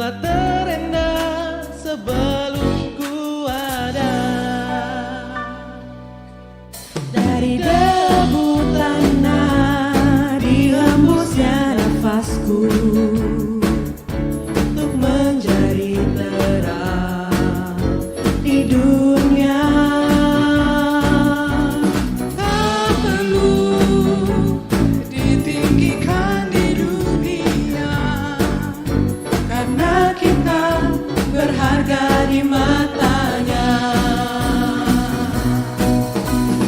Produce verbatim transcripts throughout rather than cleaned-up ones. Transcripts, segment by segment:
Terendah sebelum ku ada. Dari debu tanah dihembusnya nafasku untuk menjadi terang di dunia. Tak perlu ditinggikan di dunia, karena kita berharga di mata-Nya.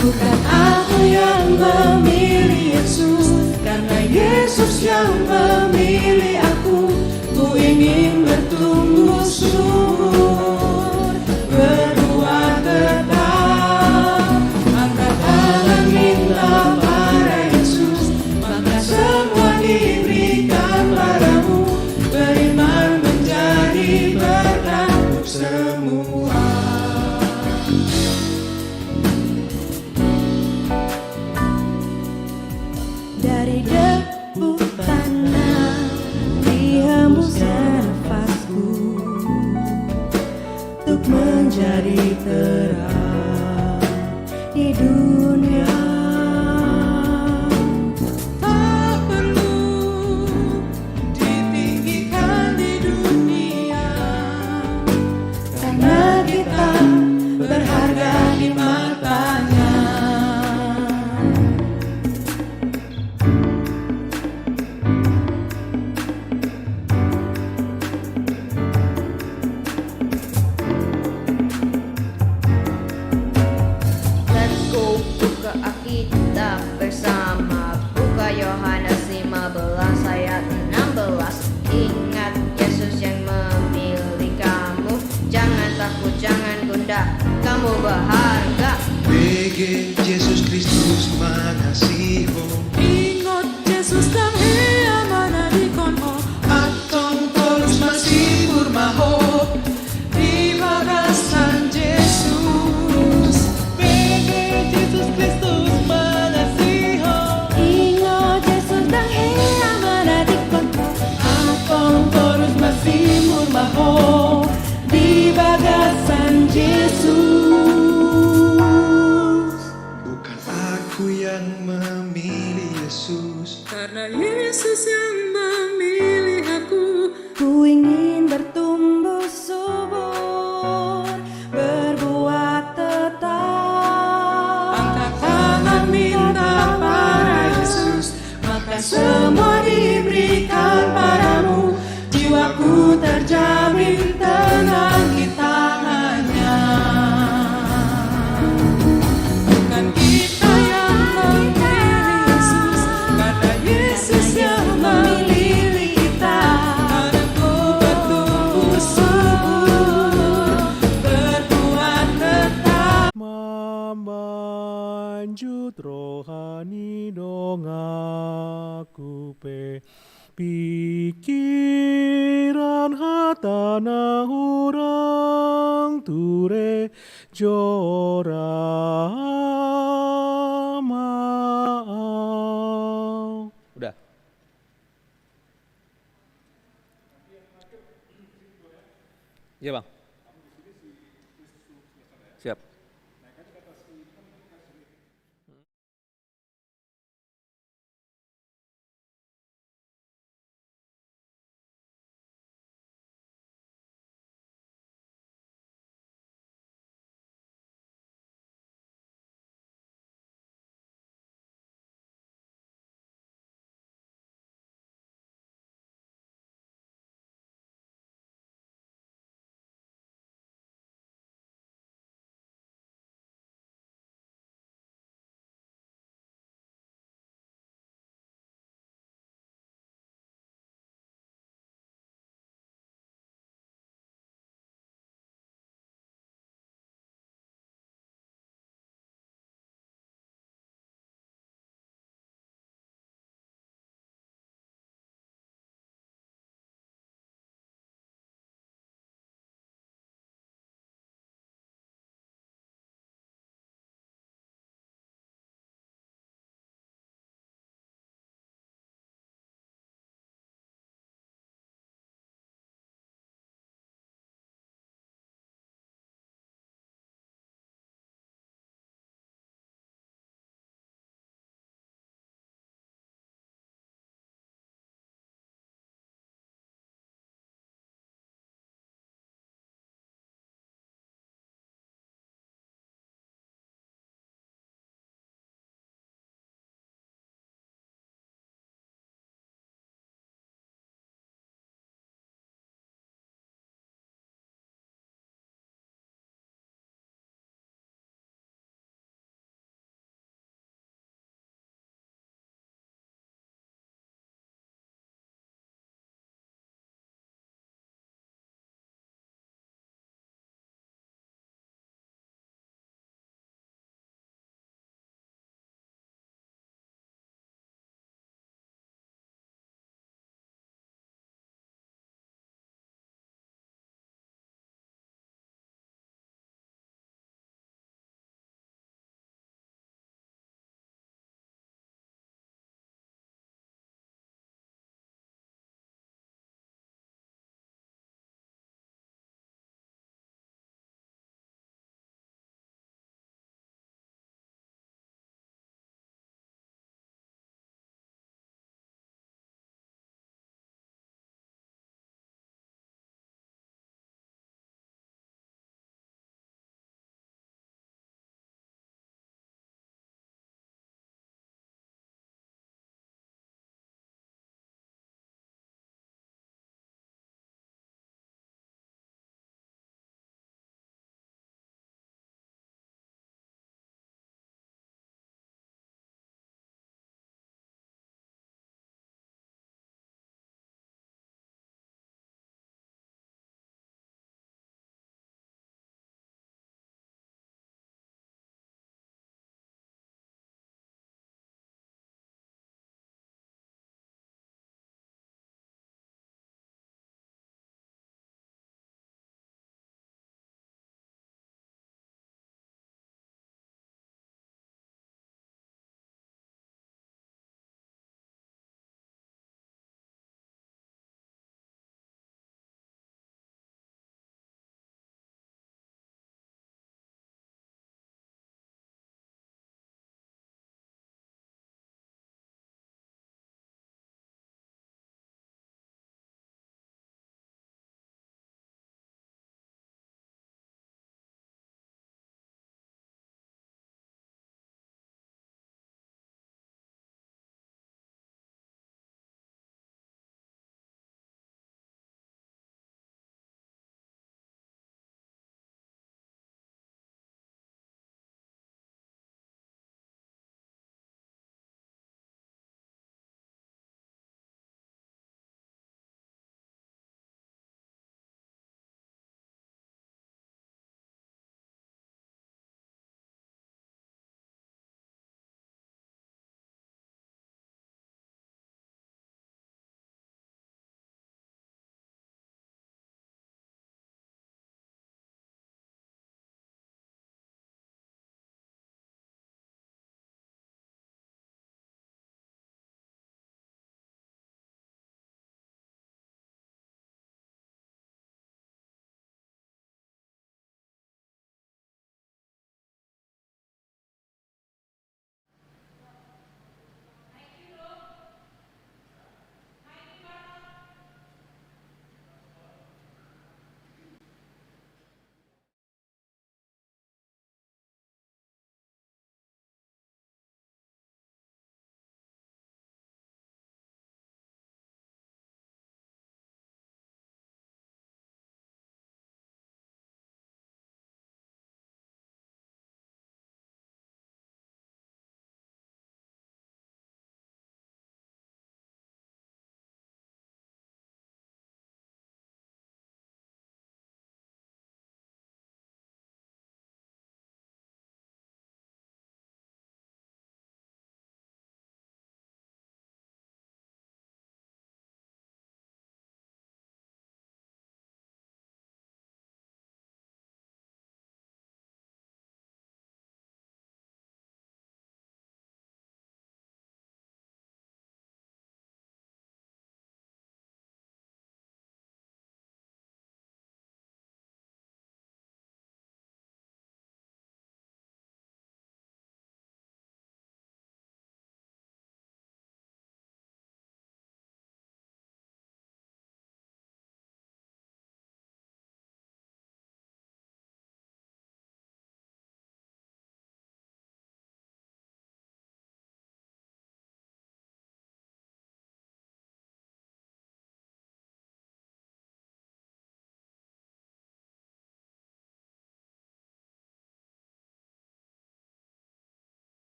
Bukan aku yang memilih Yesus, karena Yesus yang memilih aku. Ku ingin bertumbuh subur, berbuah tetap. Angkat tangan, minta pada Yesus, maka semua diberikan padamu. Beriman menjadi berkat untuk semua. Dari debu tanah dihembusnya nafasku untuk menjadi terang di dunia. Tak perlu ditinggikan di dunia, karena kita berharga di mata-Nya. Let's go, buka Alkitab bersama, buka Yohanes lima belas ayat enam belas. Ingat Yesus yang memilih kamu, jangan takut, jangan gundah, kamu berharga. Bege Jesus Kristus mangasihi ho. Ingot Jesus ndang hea manadingkon ho. Antong torus masibur ma ho di bagasan Jesus. Bege Jesus Kristus mangasihi ho. Ingot Jesus ndang hea manadingkon ho. Antong torus masibur ma ho di bagasan Jesus. Bukan aku yang memilih Yesus, karena Yesus yang memilih aku. Ku ingin bertumbuh subur, berbuah tetap. Angkat tangan, minta pada Yesus, maka semua diberikan padamu. Jiwaku terjamin tenang di tangan-Nya. Bukan kita yang memilih Yesus, karena Yesus yang memilih kita. Anak-Ku bertumbuh subur, berbuah tetap. Mamanjut roha ni donganku pe, pikiran hata na hurang ture jora ma au. Udah. Iya, Bang. Siap.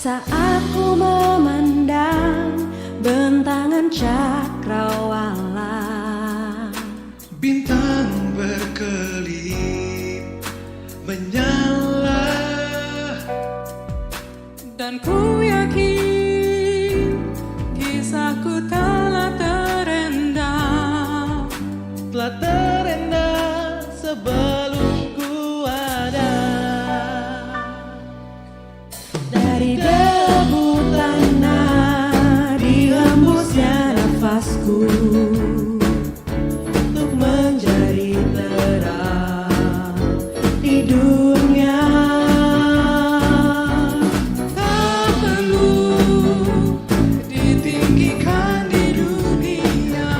Saat ku memandang bentangan cakrawala, bintang berkelip menyala, dan ku yakin kisahku telah terendam, telah terendam sebelum ku ada. Dari debu tanah dihembusnya nafasku untuk menjadi terang di dunia. Tak perlu ditinggikan di dunia,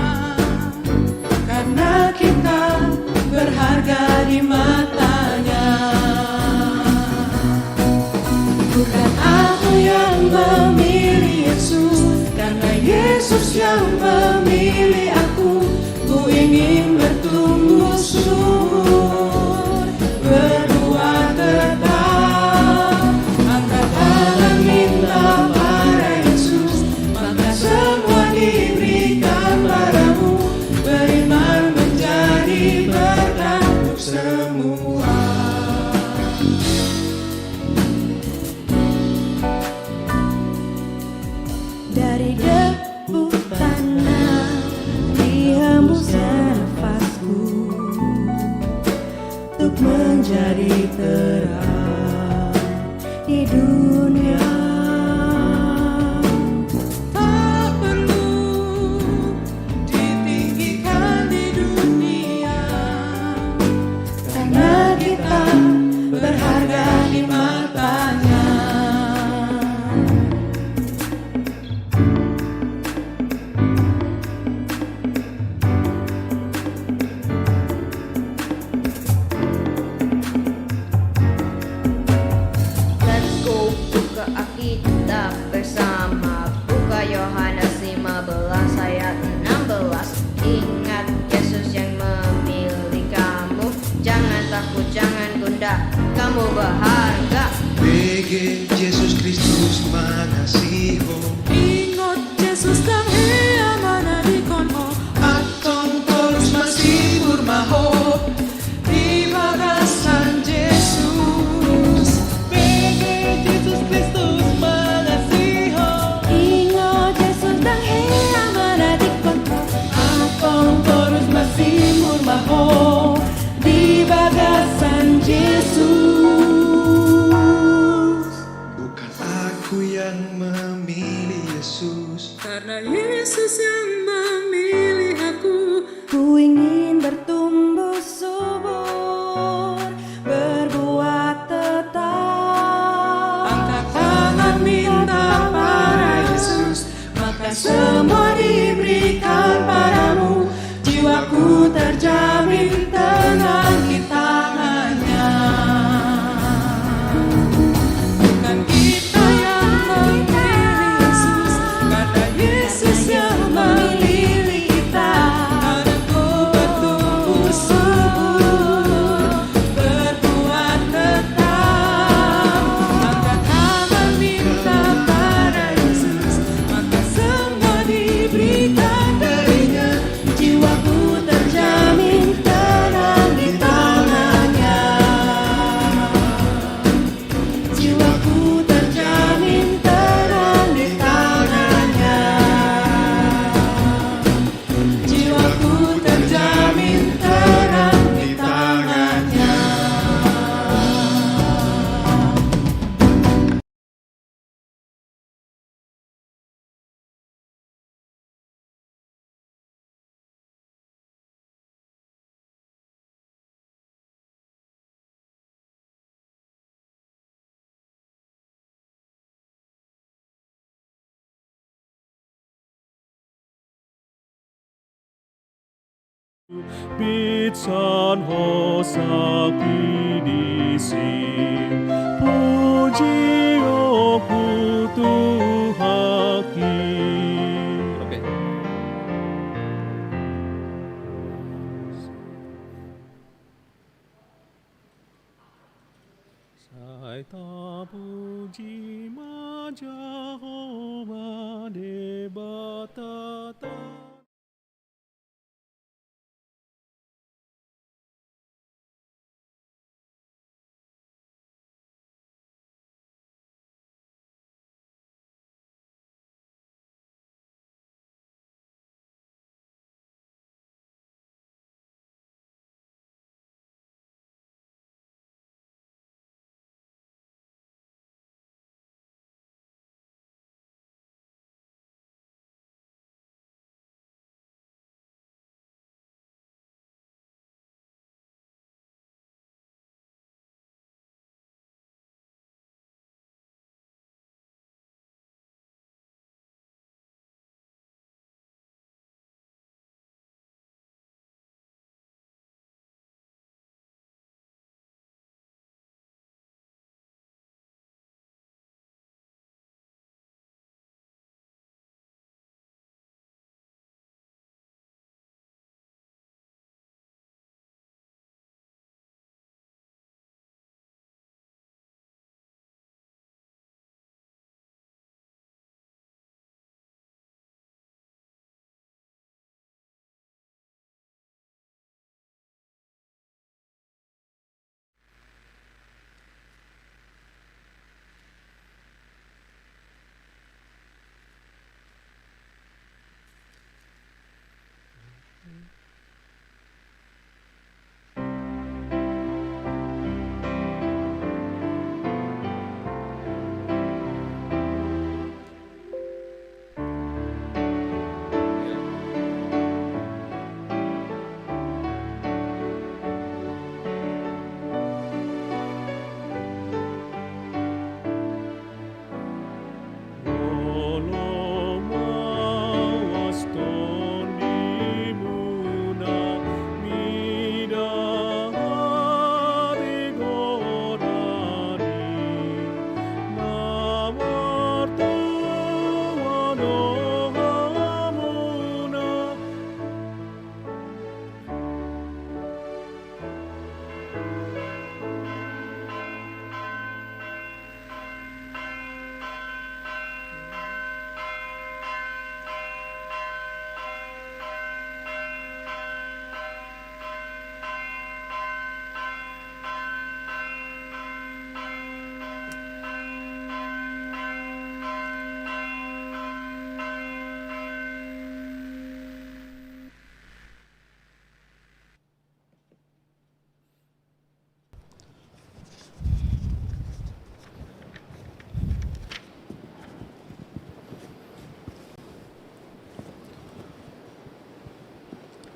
karena kita berharga di mata-Nya. Bukan aku yang memilih Yesus, karena Yesus yang memilih aku. Ku ingin bertumbuh subur, berbuah tetap. Angkat tangan, minta pada Yesus, maka semua diberikan padamu. Beriman menjadi berkat untuk semua. Dari debu tanah dihembusnya nafasku untuk menjadi terang di dunia. Tak perlu ditinggikan di dunia, karena kita berharga di mata-Nya. Let's go, buka Alkitab bersama, buka Yohanes lima belas ayat enam belas. Ingat, Yesus yang memilih kamu. Jangan takut, jangan gundah, kamu berharga. Bege Jesus Kristus mangasihi ho. Ingot Jesus dang hea manadingkon ho. Antong torus masibur ma ho di bagasan Jesus. Bege Jesus Kristus mangasihi ho. Ingot Jesus dang hea manadingkon ho. Antong torus masibur ma ho di bagasan Jesus. Bukan aku yang memilih Yesus, karena Yesus yang memilih aku. Ku ingin bertumbuh subur, berbuah tetap. Angkat tangan, minta pada Yesus, maka semua diberikan padamu. Jiwaku terjamin tenang di tangan-Nya. Bukan kita yang memilih Yesus, karena Yesus yang memilih kita. Anakku, bertumbuh subur, berbuah tetap. Angkat tangan, minta pada Yesus, maka semua diberikan dari-Nya. Jiwaku terjamin tenang di tangan-Nya. Jiwaku terjamin tenang di tangan-Nya. Jiwaku terjamin tenang di tangan-Nya. Pitsan hosa kidisi, puji o Oke. Sai tapuji ma Jahowa Debatanta.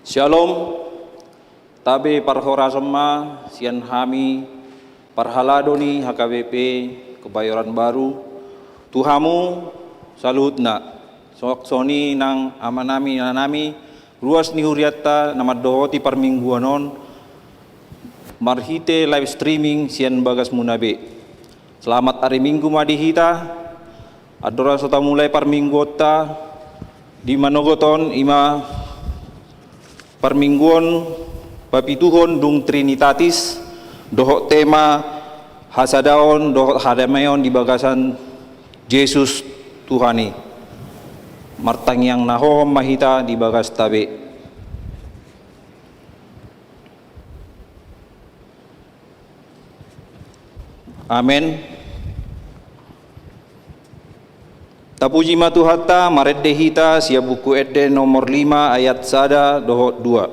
Syalom. Tabe parhorasan ma sian hami parhalado ni H K B P Kebayoran Baru tu hamu saluhutna. Songon i nang amanami, inanami, ruas ni hurianta na mandohoti parmingguan on marhite live streaming sian bagasmuna be. Selamat ari Minggu ma di hita. Andorang so tamulai parmingguonta, di manogot on ima parmingguon papituhon dung Trinitatis, dohot tema hasadaon dohot hadameon di bagasan Jesus Tuhan i. Martangiang na hohom ma hita di bagasta be. Amen. Tapuji ma Tuhanta, marende hita sian Buku Ende nomor lima ayat sada dohot dua.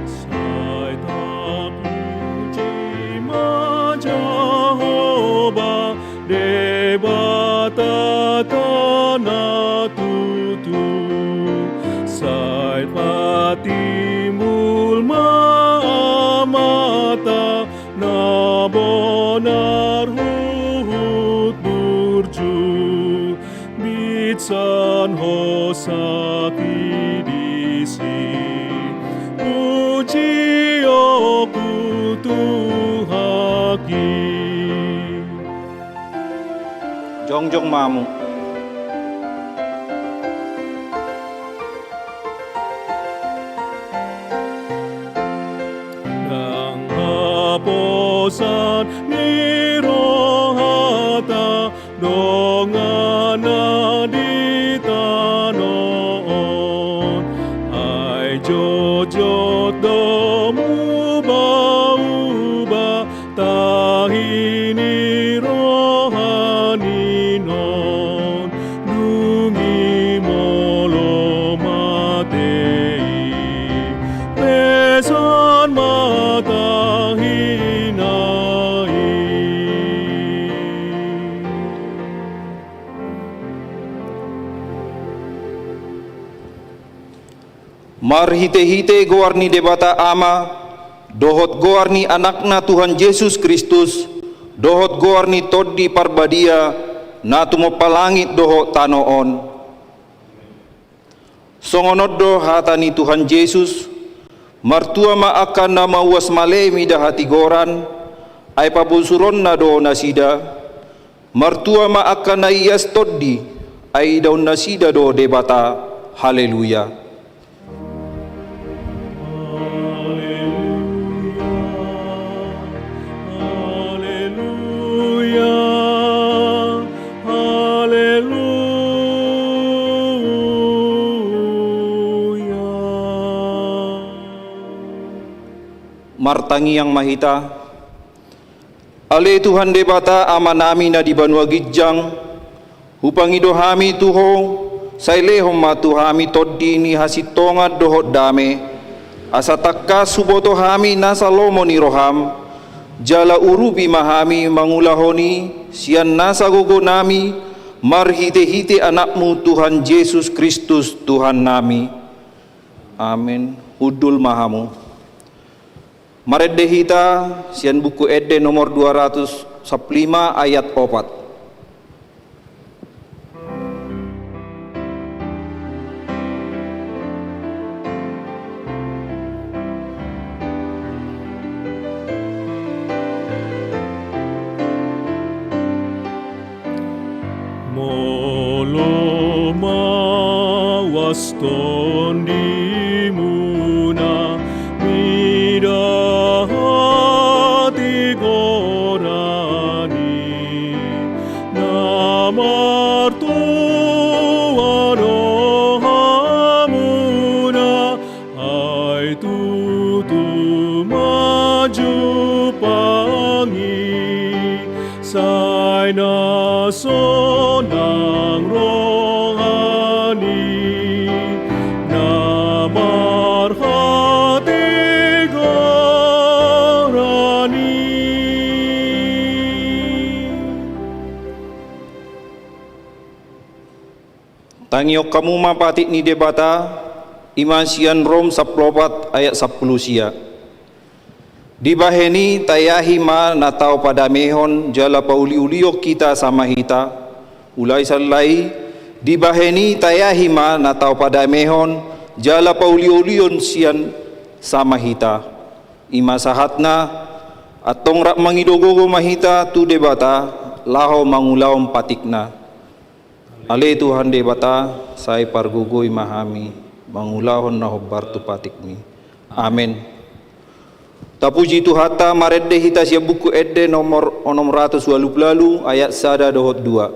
Sai tapuji ma Jahowa, Debatanta na tutu. Sai Timbul ma amanta na bonar huhut burju, bitsan hosak i disi. Pujion tu Tuhan i. Jongjong ma hamu. Ndang haposan ni rohanta donganna di tano on. Ai jotjot do muba-uba tahi ni roha ni on. Dung i molo mate i, pesan ma tahina i. Marhitehite goar ni Debata Ama dohot goar ni Anakna Tuhan Jesus Kristus dohot goar ni Tondi Parbadia, na tumompa langit dohot tano on. Songon on do hata ni Tuhan Jesus: Martua ma angka na mauas male mida hatigoran, ai pabosuronna do nasida. Martua ma angka na ias tondi, ai idaon nasida do Debata. Haleluya. Haleluya, haleluya, haleluya. Martangiang ma hita. Ale Tuhan Debata, Amanami na di banua ginjang, hupangido hami tu Ho, sai lehon ma tu hami tondi ni hasintongan dohot dame, asa tangkas huboto hami nasa lomo ni roham, jala urupi ma hami mangulahon i sian nasa gogonami, marhitehite Anakmu Tuhan Jesus Kristus Tuhannami. Amen. Hundul ma hamu. Marende hita sian Buku Ende nomor dua ratus sampulu lima, ayat opat. Molo mauas tondimuna mida hatigoran i, na martua do hamuna, ai tutu ma jumpang i, sai na sonang rohani, na marhatigoran i. Tangihon hamu ma patik ni Debata, i ma sian Rom sampulu opat ayat sampulu sia. Dibahen i taeahi ma na tau padamehon jala pauliulihon hita sama hita. Ulaon sahali, dibahen i taeahi ma na tau padamehon jala pauliulihon sian sama hita. I ma sahatna, antong rap mangido gogo ma hita tu Debata laho mangulahon patikna. Ale Tuhan Debata, sai pargogoi ma hami mangulahon na hombar tu patikmi. Amen. Tapuji Tuhanta, marende hita sian Buku Ende nomor onom ratus ualu pulu ualu, ayat sada dohot dua.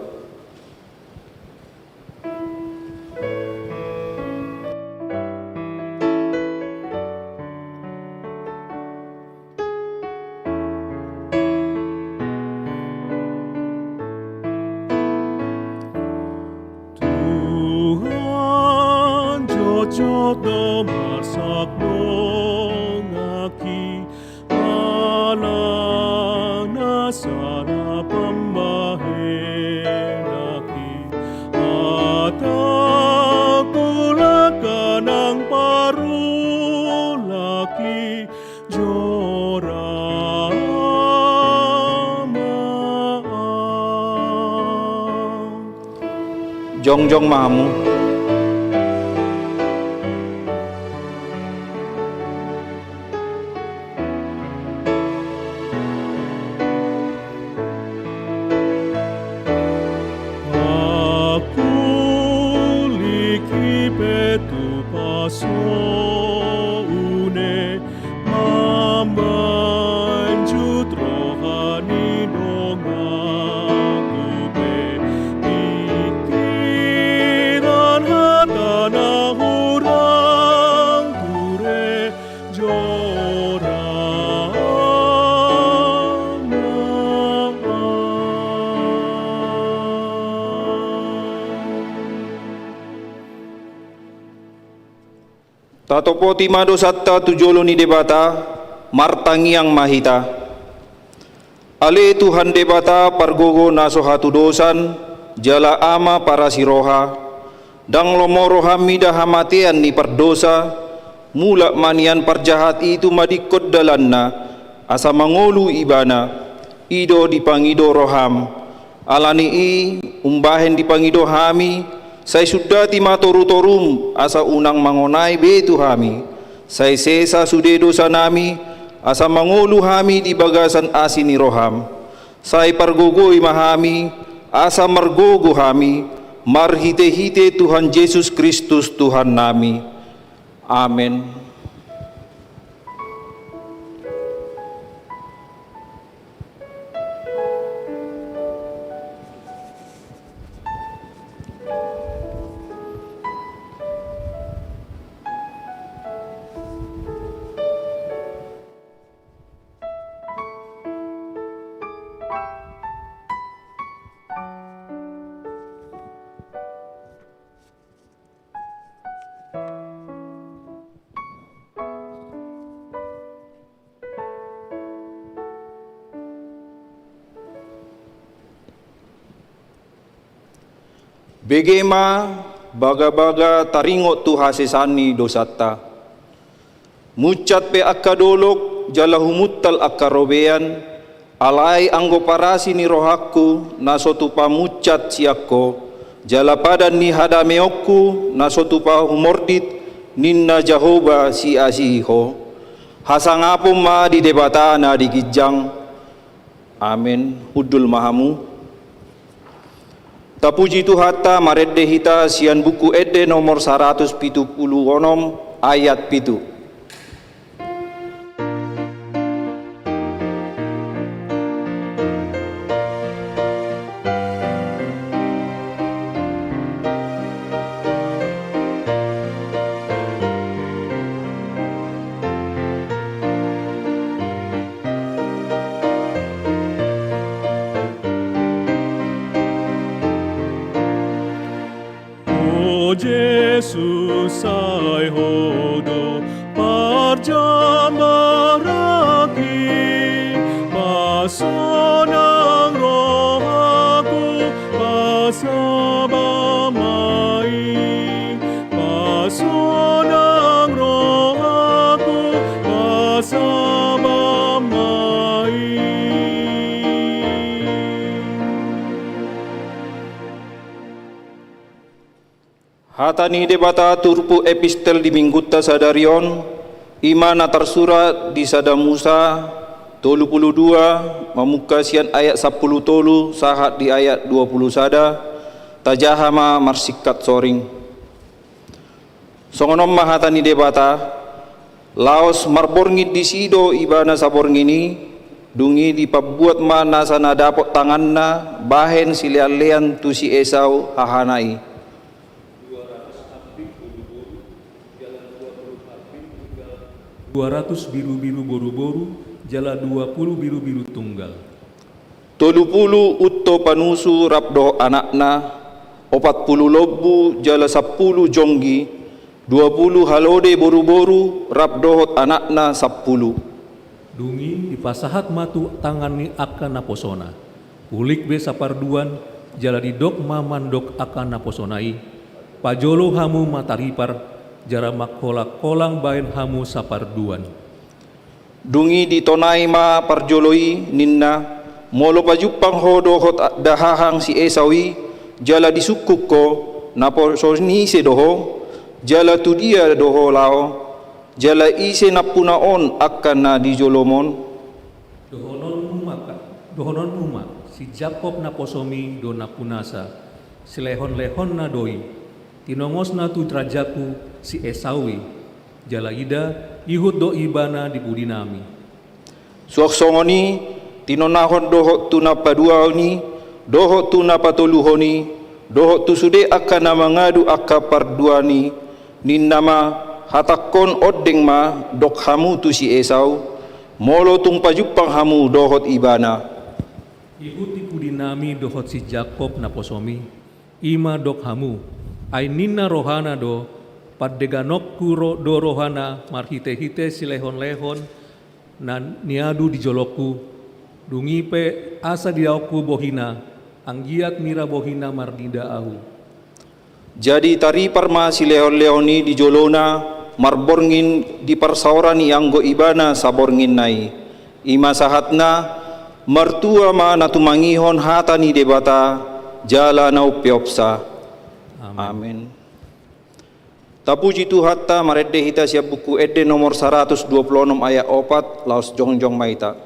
Tuhan, jotjot do marsak donganki, manang na sada pambahenanki, atau tulak kanang paru Jongjong ma hamu. Pakulik i pe tu pasoune, mambanjut roha ni donganku pe, pikiran hata na hurang ture jora ma. Tatopoti ma dosanta tu jolo ni Debata, martangiang ma hita. Ale Tuhan Debata pargogo na so hatudosan, jala Ama parasi roha, ndang lomo roham mida hamatean ni pardosa, mulak ma nian parjahat i tumadingkon dalanna, asa mangolu ibana, i do dipangido roham. Ala ni i, umbahen dipangido hami, sai sundati ma torutorum, asa unang mangonai be tu hami. Sai sesa sude dosanami, asa mangolu hami di bagasan asi ni roham. Sai pargogoi ma hami, asa margogo hami, marhitehite Tuhan Jesus Kristus Tuhannami. Amen. Bege ma bagabaga taringot tu hasesaan ni dosanta. Munsat pe angka dolok jala humuntal angka robean, alai anggo parasi ni rohangku na so tupa munsat sian Ho, jala padan ni hadameonku na so tupa humordit, ninna Jahowa siasihi Ho. Hasangapon ma di Debata na di ginjang. Amen. Hundul ma hamu. Tapuji Tuhanta, marende hita sian Buku Ende nomor saratus pitu pulu onom, ayat pitu. O Jesus, sai Ho do parjambar aki, pasonang rohangku, pasabam ma i, pasonang rohangku, pasabam ma i. Hata ni Debata turpuk epistel di minggunta sadari on, i ma na tarsurat di Sada Musa tolu pulu dua, mamungka sian ayat sampulu tolu sahat di ayat dua pulu sada, tajaha ma marsingkat soring. Songon on ma hata ni Debata, laos marborngin disi do ibana saborngin i, dung i dipambuat ma nasa na dapot tanganna bahen sileanlean tu si Esau hahana i. Dua ratus birubiru boruboru jala dua pulu birubiru tunggal. Tolu pulu unto panusu rap dohot anakna, opat pulu lombu jala sampulu jonggi, dua pulu halode boruboru rap dohot anakna sampulu. Dung i dipasahat ma tu tangan ni angka naposona. Ulik be saparduan, jala didok ma mandok angka naposona i: Pajolo hamu ma taripar, jala mangkolangkolang bahen hamu saparduan. Dung i ditonai ma parjolo i, ninna: Molo pajumpang ho dohot dahahang si Esau i, Jala disungkun ho, naposo ni ise do ho? Jala tu dia do ho laho? Jala ise nampuna on angka na di jolom on? Dohononmu ma, dohononmu ma, si Jakob naposomi do nampunasa, silehonlehonna do i, tinongosna tu rajaku si Esau i, jala ida, ihut do ibana di pudinami. Suang songon i, tinonahon dohot tu na paduahon i, dohot tu na patoluhon i, dohot tu sude angka na mangadu angka parduaan i, ninna ma, hatangkon ondeng ma, dok hamu tu si Esau, molo tung pajumpang hamu dohot ibana. Ihut di pudinami dohot si Jakob naposomi, i ma dok hamu, ai ninna rohana do, pandeganonku ro-, do rohana marhitehite silehonlehon na niadu di jolongku, dung i pe asa didaonku bohina, anggiat mira bohina marnida ahu. Jadi taripar ma silehonlehon i di jolona, marborngin di parsaoran i anggo ibana sabornginna i. I ma sahatna, martua ma na tumangihon hata ni Debata, jala na umpeopsa. Amen. Amen. Tapuji Tuhanta, marende hita sian Buku Ende nomor saratus dua pulu onom ayat opat, laos jongjong ma hita.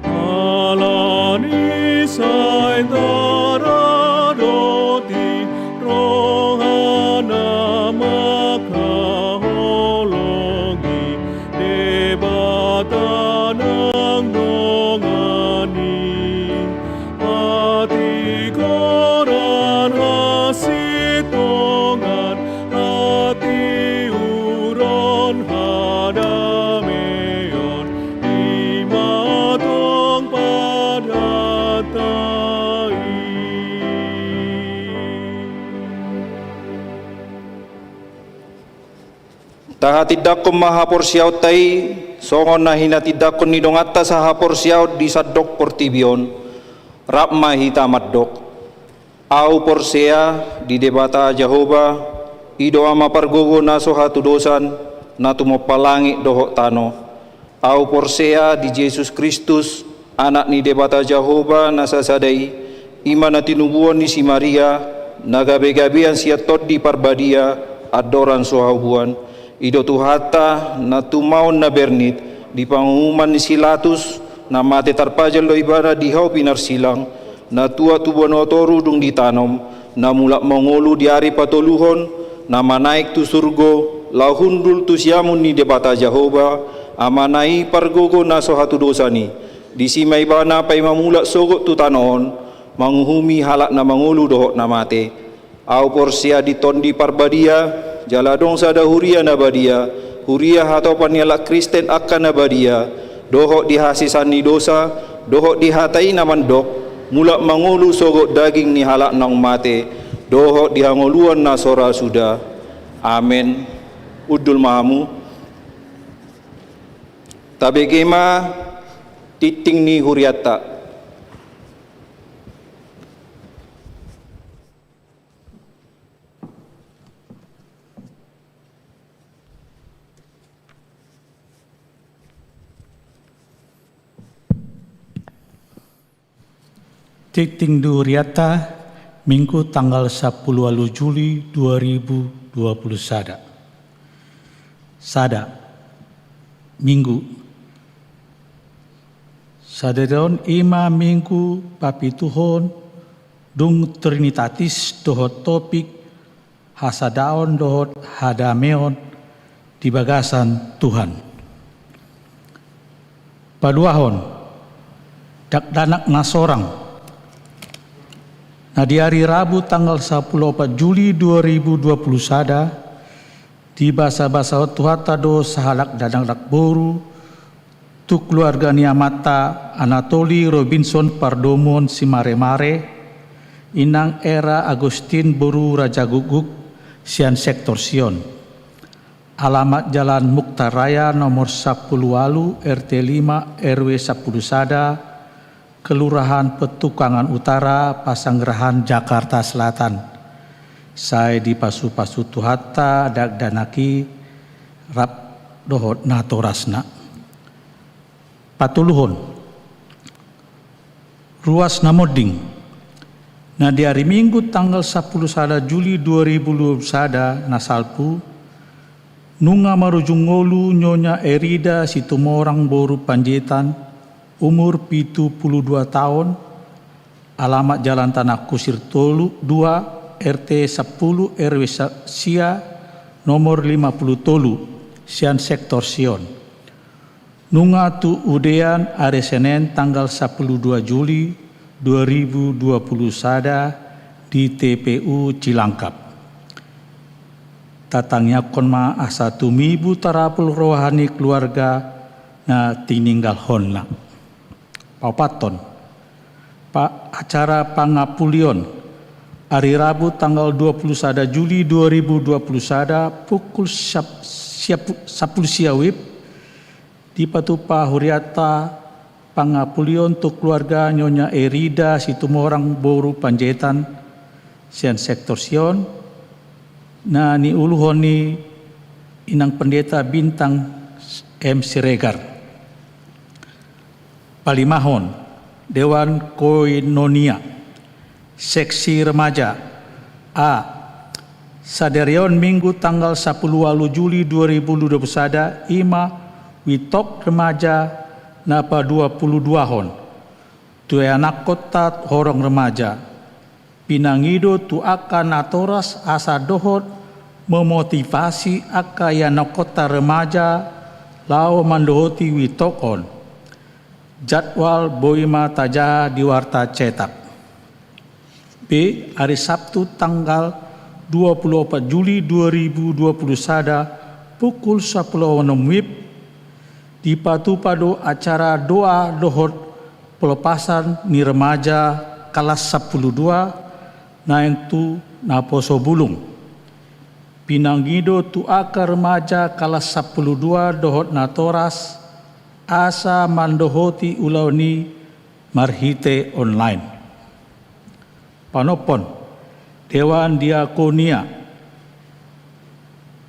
Ala ni sai taradoti rohana mangkaholongi Debata nang dongan i. Hatigoran, hasintongan, hatiuron, hadameon, i ma tong padanta i. Tahatindangkon ma haporseaonta i, songon na hinatindangkon ni donganta sahaporseaon di sandok portibi on. Rap ma hita mandok. Ahu porsea di Debata Jahowa, i do Ama pargogo na so hatudosan, na tumompa langit dohot tano. Ahu porsea di Jesus Kristus, Anak ni Debata Jahowa na sasada i, i ma na tinubuhon ni si Maria, na gabegabean sian Tondi Parbadia, andorang so haubuan. I do Tuhanta, na tumaon na bernit, di panguhuman ni si Latus, na mate tarpajal do ibana di hau pinarsilang, na tuat tu banua toru dung ditanom, na mulak mangolu di ari patoluhon, na manaek tu surgo, laho hundul tu siamun ni Debata Jahowa, Amana i pargogo na so hatudosan i. Disi ma ibana paima mulak sogot tu tano on, manguhumi halak na mangolu dohot na mate. Ahu porsea di Tondi Parbadia, jala adong sada huria na badia, huria hatopan ni halak Kristen angka na badia, dohot di hasesaan ni dosa, dohot di hata i na mandok, mulak mangolu sogot daging ni halak naung mate, dohot di hangoluan na so ra suda. Amen. Hundul ma hamu. Tabege ma tingting ni hurianta. Tingting di hurianta, Minggu tanggal sampulu ualu Juli dua ribu dua pulu sada. Sada. Minggu. Sadarion i ma Minggu papituhon dung Trinitatis dohot topik hasadaon dohot hadameon di bagasan Tuhan. Paduahon, dakdanak na sorang. Na di ari Rabu tanggal sampulu opat Juli dua ribu dua pulu sada, dibasabasahon Tuhanta do sahalak dakdanak boru, tu keluarga ni amanta Anatoli Robinson Pardomuan Simaremare, inang Era Agustin boru Rajagukguk sian sektor Sion. Alamat Jalan Mukhtar Raya nomor sampulu ualu, R T lima, R W sampulu sada, Kelurahan Petukangan Utara, Pasanggerahan, Jakarta Selatan. Sai dipasupasu Tuhanta dakdanak i rap dohot natorasna. Patoluhon, ruas na monding. Na di ari Minggu tanggal sampulu sada Juli dua ribu dua pulu sada na salpu, nunga marujung ngolu Nyonya Erida Situmorang boru Panjaitan, umur pitu pulu dua taon, alamat Jalan Tanah Kusir tolu, dua, R T sampulu, R W sa-, sia, nomor lima pulu tolu, sian sektor Sion. Nunga tu udean ari Senen tanggal sampulu dua Juli dua ribu dua pulu sada di T P U Cilangkap. Tatangiangkon ma asa tumibu tarapul roha ni keluarga na tininggalhonna. Paopathon, pa-, acara pangapulion ari Rabu tanggal dua pulu sada Juli dua ribu dua pulu sada pukul siap-, siap-, sampulu sia WIB, dipatupa hurianta pangapulion tu keluarga Nyonya Erida Situmorang boru Panjaitan sian sektor Sion, na niuluhon ni Inang Pendeta Bintang M Siregar. Palimahon, Dewan Koinonia, seksi remaja. A. Sadari on Minggu tanggal sampulu ualu Juli dua ribu dua pulu sada, i ma WITOK remaja na paduapuluduahon tu ianakhonta horong remaja. Pinangido tu angka natoras asa dohot memotivasi angka ianakhonta remaja laho mandohoti WITOK on. Jadwal boi ma tajaha di warta cetak. B. Ari Sabtu tanggal dua pulu opat Juli dua ribu dua pulu sada pukul sampulu onom WIB, dipatupa do acara doa dohot pelepasan ni remaja kalas sampulu dua naeng tu naposo bulung. Pinangido tu angka remaja kalas sampulu dua dohot natoras asa mandohoti ulaon i marhite online. Panompon, Dewan Diakonia.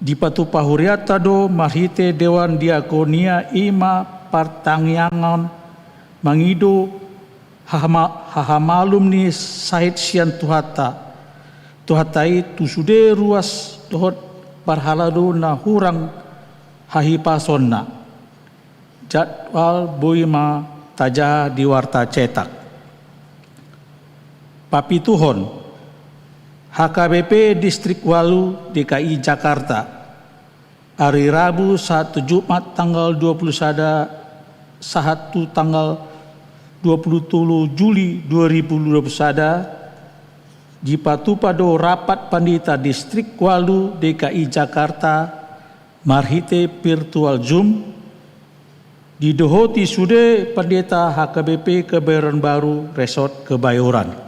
Dipatupa hurianta do marhite Dewan Diakonia i ma partangiangan mangido hahama-, hahamalum ni sahit sian Tuhanta. Tuhanta i tu sude ruas dohot parhalado na hurang hahipasonna. Jadwal boi ma tajaha di warta cetak. Papituhon, H K B P Distrik Ualu D K I Jakarta. Ari Rabu sahat tu Jumat tanggal dua pulu sada sahat tu tanggal dua pulu tolu Juli dua ribu dua pulu sada, dipatupa do rapat pandita Distrik Ualu D K I Jakarta marhite virtual Zoom, didohoti sude pandita H K B P Kebayoran Baru Resort Kebayoran.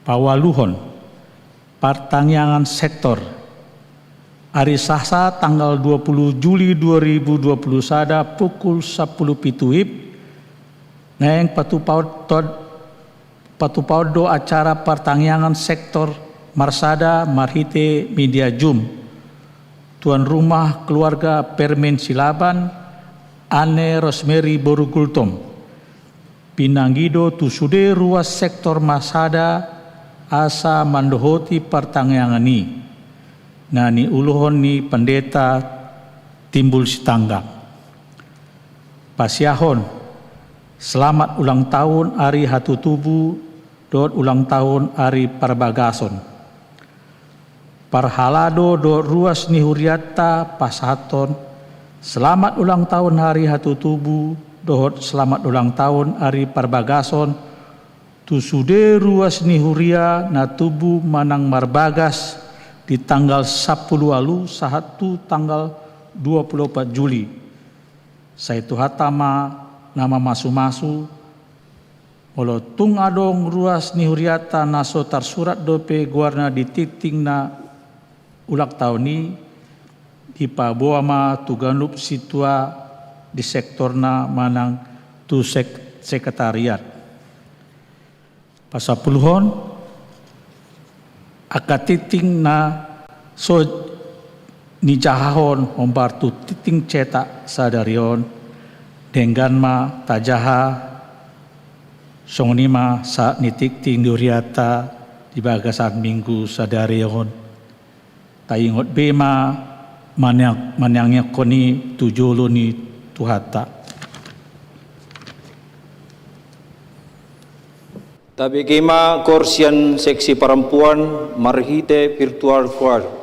Paualuhon, partangiangan sektor. Ari Sasa tanggal dua pulu Juli dua ribu dua pulu sada pukul sampulu pitu WIB, naeng patupaon-, patupaon do acara partangiangan sektor marsada marhite media Zoom. Tuan rumah keluarga Permen Silaban, Anne Rosemary boru Gultom. Pinangido tu sude ruas sektor marsada asa mandohoti partangiangan i, na niuluhon ni Pendeta Timbul Sitanggang. Pasiahon, selamat ulang tahun ari hatutubu dohot ulang tahun ari parbagason. Parhalado dohot ruas ni hurianta pasahathon selamat ulang tahun ari hatutubu dohot selamat ulang tahun ari parbagason tu sude ruas ni huria na tubu manang marbagas di tanggal sampulu ualu sahat tu tanggal dua pulu opat Juli. Sai Tuhanta ma na mamasumasu. Molo tung adong ruas ni hurianta na so tarsurat dope goarna di tingting na ulang tahun i, dipaboa ma tu ganup sintua di sektorna manang tu sek-, sekretariat. Pasampuluhon, angka tingting na so nijahahon hombar tu tingting cetak sadari on, denggan ma tajaha, songon i ma sahat ni tingting di hurianta di bagasan minggu sadari on. Taingot be ma maneang-, maneanghon i tu jolo ni Tuhanta. Tabege ma koor sian seksi parampuan marhite virtual koor.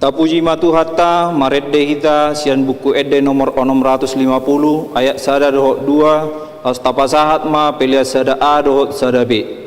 Tapuji ma Tuhanta, marende hita sian Buku Ende nomor onom ratus lima puluh, ayat sada dohot dua, laos tapasahat ma pelean sada A dohot sada B.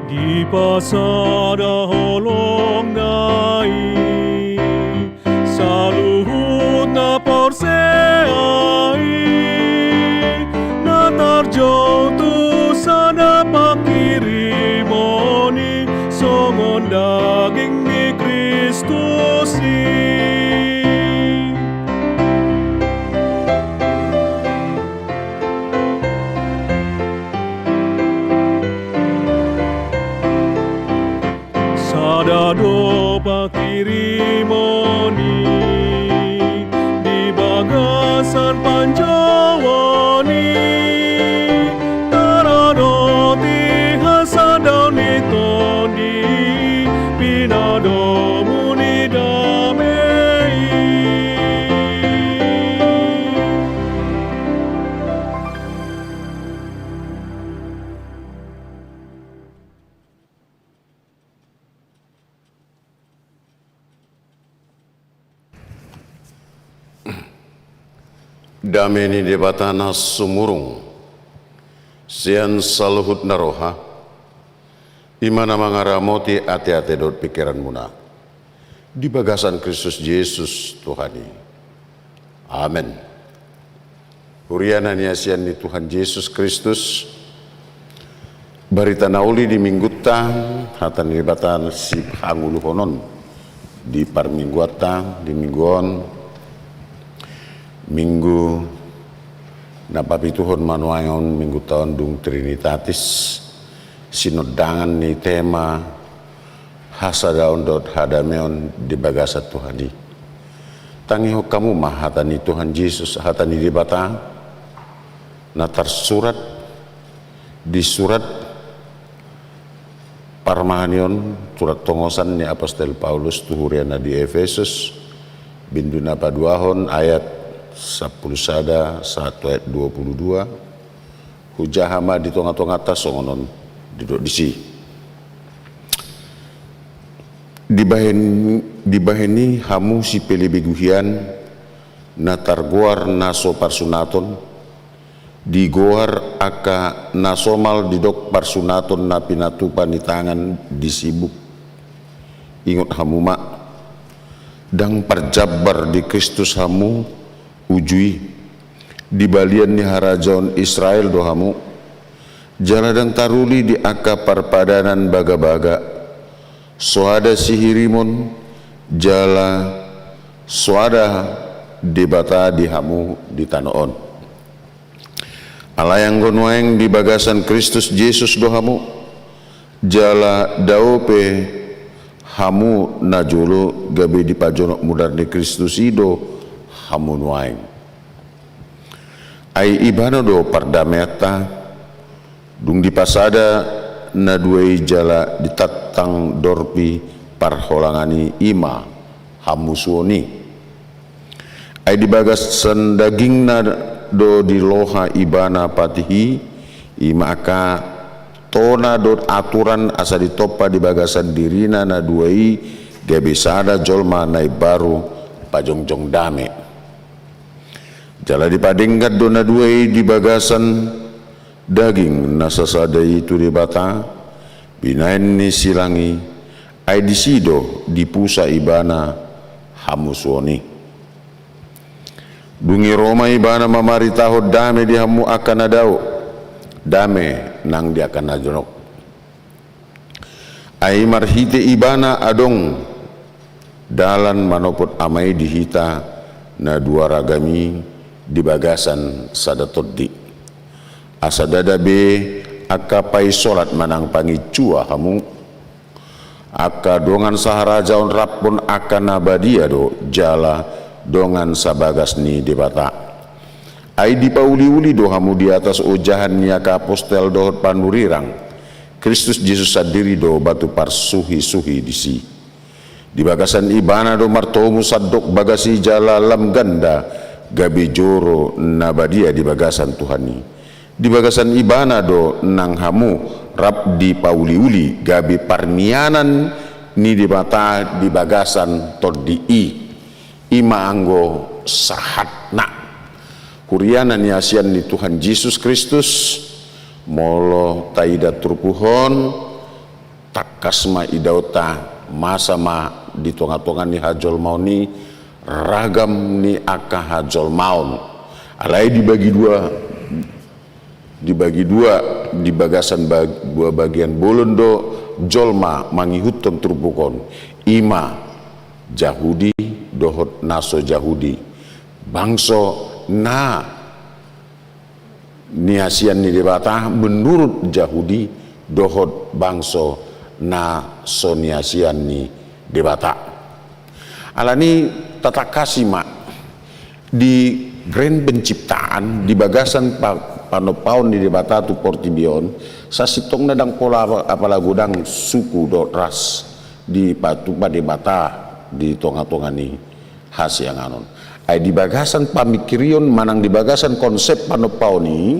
Dipasada holongna i saluhut na porsea i, na tarjou tu sada pangkirimon i songon daging ni Kristus i. Sada do pangkirimon i di bagasan panjouon i, taradoti hasadaon ni Tondi i, pinadomu ni dame i. Dame ni Debata na sumurung sian saluhut na roha, i ma na mangaramoti ateate dohot pingkiranmuna di bagasan Kristus Jesus Tuhan i. Amen. Huria na niasian ni Tuhan Jesus Kristus, barita na uli di minggunta, hata ni Debata sihangoluhonon di parmingguanta di minggu on, minggu na papituhon ma nuaeng on, minggunta on dung Trinitatis, sinondangan ni tema hasadaon dohot hadameon di bagasan Tuhan i. Tangihon hamu ma hata ni Tuhan Jesus, hata ni Debata, na tarsurat di surat parmahanion, surat tongosan ni apostel Paulus tu huria na di Efesus, bindu na paduahon, ayat sampulu sada sahat tu ayat dua pulu dua. Hujaha ma di tongatonganta songon on didok disi. Dibahen, dibahen i hamu sipelebegu hian, na targoar na so parsunaton, digoar angka na somal didok parsunaton na pinatupa ni tangan di sibuk. Ingot hamu ma, ndang parjambar di Kristus hamu uju i, di balian ni harajaon Israel do hamu, jala ndang taruli di angka parpadanan bagabaga, soada sihirimon, jala soada Debata di hamu di tano on. Alai anggo nuaeng di bagasan Kristus Jesus do hamu, jala dao pe hamu najolo gabe dipajonok mudar ni Kristus i do hamu nuaeng. Ai Ibana do pardameanta, dung dipasada na dua i jala ditantang dorpi parholangan i, i ma hamusuon i. Ai di bagasan dagingna do diloha Ibana patih i, i ma angka tona dohot aturan asa ditompa di bagasan dirina na dua i gabe sada jolma na imbaru pajongjong dame. Jala dipadenggan do na dua i di bagasan daging na sasada i tu Debata, binahen ni silang i, ai disi do dipusa Ibana hamusuon i. Dung i ro ma Ibana mamaritahon dame di hamu angka na dao, dame nang di angka na jonok. Ai marhite Ibana adong dalan manopot Ama i di hita na dua ragam i di bagasan sada tondi. Asa ndada be angka paisolat manang panginsua hamu, angka dongan saharajaon raphon angka na badia do jala dongan sabagas ni Debata. Ai dipauliuli do hamu di atas ojahan ni angka apostel dohot panurirang. Kristus Jesus sandiri do batu parsuhisuhi disi. Di bagasan Ibana do martomu sandok bagas i jala lam ganda, gabe joro na badia di bagasan Tuhan i. Di bagasan Ibana do nang hamu rap dipauliuli gabe parnianan ni Debata di bagasan Tondi i. I ma anggo sahatna. Huria na niasian ni Tuhan Jesus Kristus, molo taida turpuk on, tangkas ma idaonta, masa ma di tongatonga ni hajolmaon i ragam ni angka hajolmaon. Alai dibagi dua, dibagi dua, di bagasan bag-, dua bagian bolon do jolma mangihuthon turpuk on. I ma Jahudi dohot na so Jahudi. Bangso na niasian ni Debata menurut Jahudi dohot bangso na so niasian ni Debata. Alani tatangkasi ma di Grand Penciptaan, di bagasan pa-, panompaon ni Debata tu portibi on, sasintongna ndang pola apa-, apala godang suku dohot ras dipatupa Debata di tongatonga ni hasiangan on. Ai di bagasan pamingkirion manang di bagasan konsep panompaon i,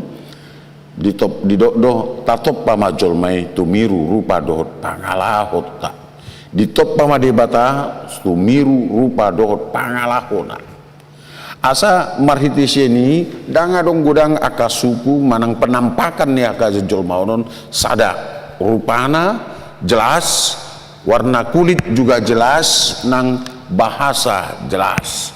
ditop-, didok do, tatompa ma jolma i tumiru rupa dohot pangalahonta. Ditompa ma Debata tumiru rupa dohot pangalahona. Asa marhite sian i ndang adong godang angka suku manang penampakan ni angka jolma on, sada rupana jelas, warna kulit juga jelas, nang bahasa jelas.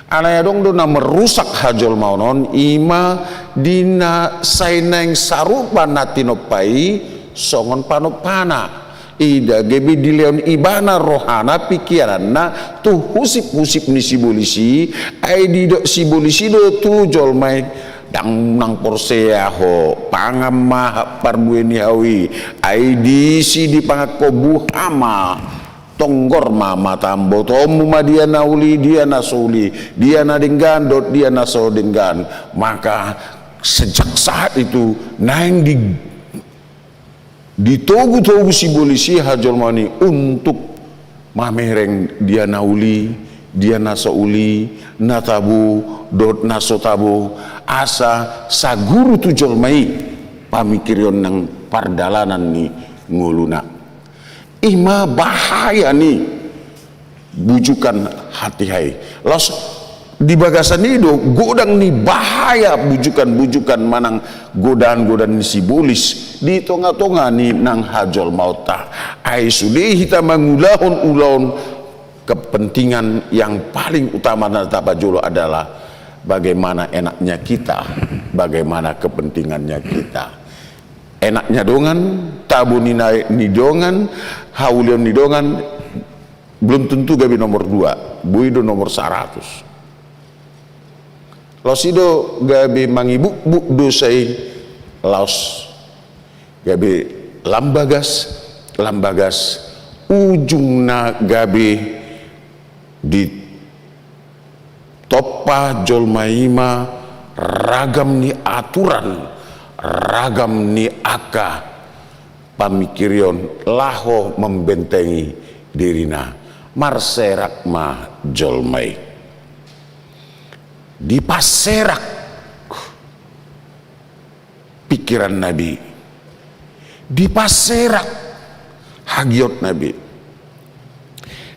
Alai adong do na merusak hajolmaon on, i ma di na sai naeng sarupa na tinompa i songon panompana. Ida gabe dilehon ibana rohana, pikiranna tu husip-husip ni sibolis i, ai didok sibolis i do tu jolma i, ndang nang porsea ho, pangan ma parbue ni hau i, ai disi dipangan ho buha ma, tonggor ma matam, botoonmu ma dia na uli, dia na so uli, dia na denggan dohot dia na so denggan. Maka sejak saat itu naeng di ditogutogu sibolis i hajolmaon i untuk mamereng dia na uli, dia na so uli, na tabo dohot na so tabo, asa saguru tu jolma i pamingkirion nang pardalanan ni ngoluna. I ma bahaya ni bujukan hatiha i. Laos di bagasan i do godang ni bahaya bujukan-bujukan manang godaan-godaan ni sibolis di tongatonga ni nang hajolmaonta. Ai sude hita mangulahon ulaon, kepentingan yang paling utama na tapajolo adalah bagaimana enaknya kita, bagaimana kepentingannya kita. Enaknya dongan, tabo ni na-, ni dongan, haulion ni dongan, belum tentu gabe nomor dua, boi do nomor saratus. Laos i do gabe mangibukbuk dosa i, laos gabe lam bagas, lam bagas, ujungna gabe ditompa jolma i ma ragam ni aturan, ragam ni angka pamingkirion laho membentengi dirina. Marserak ma jolma i. Dipasserak pikiranna be. Dipasserak hagiotna be.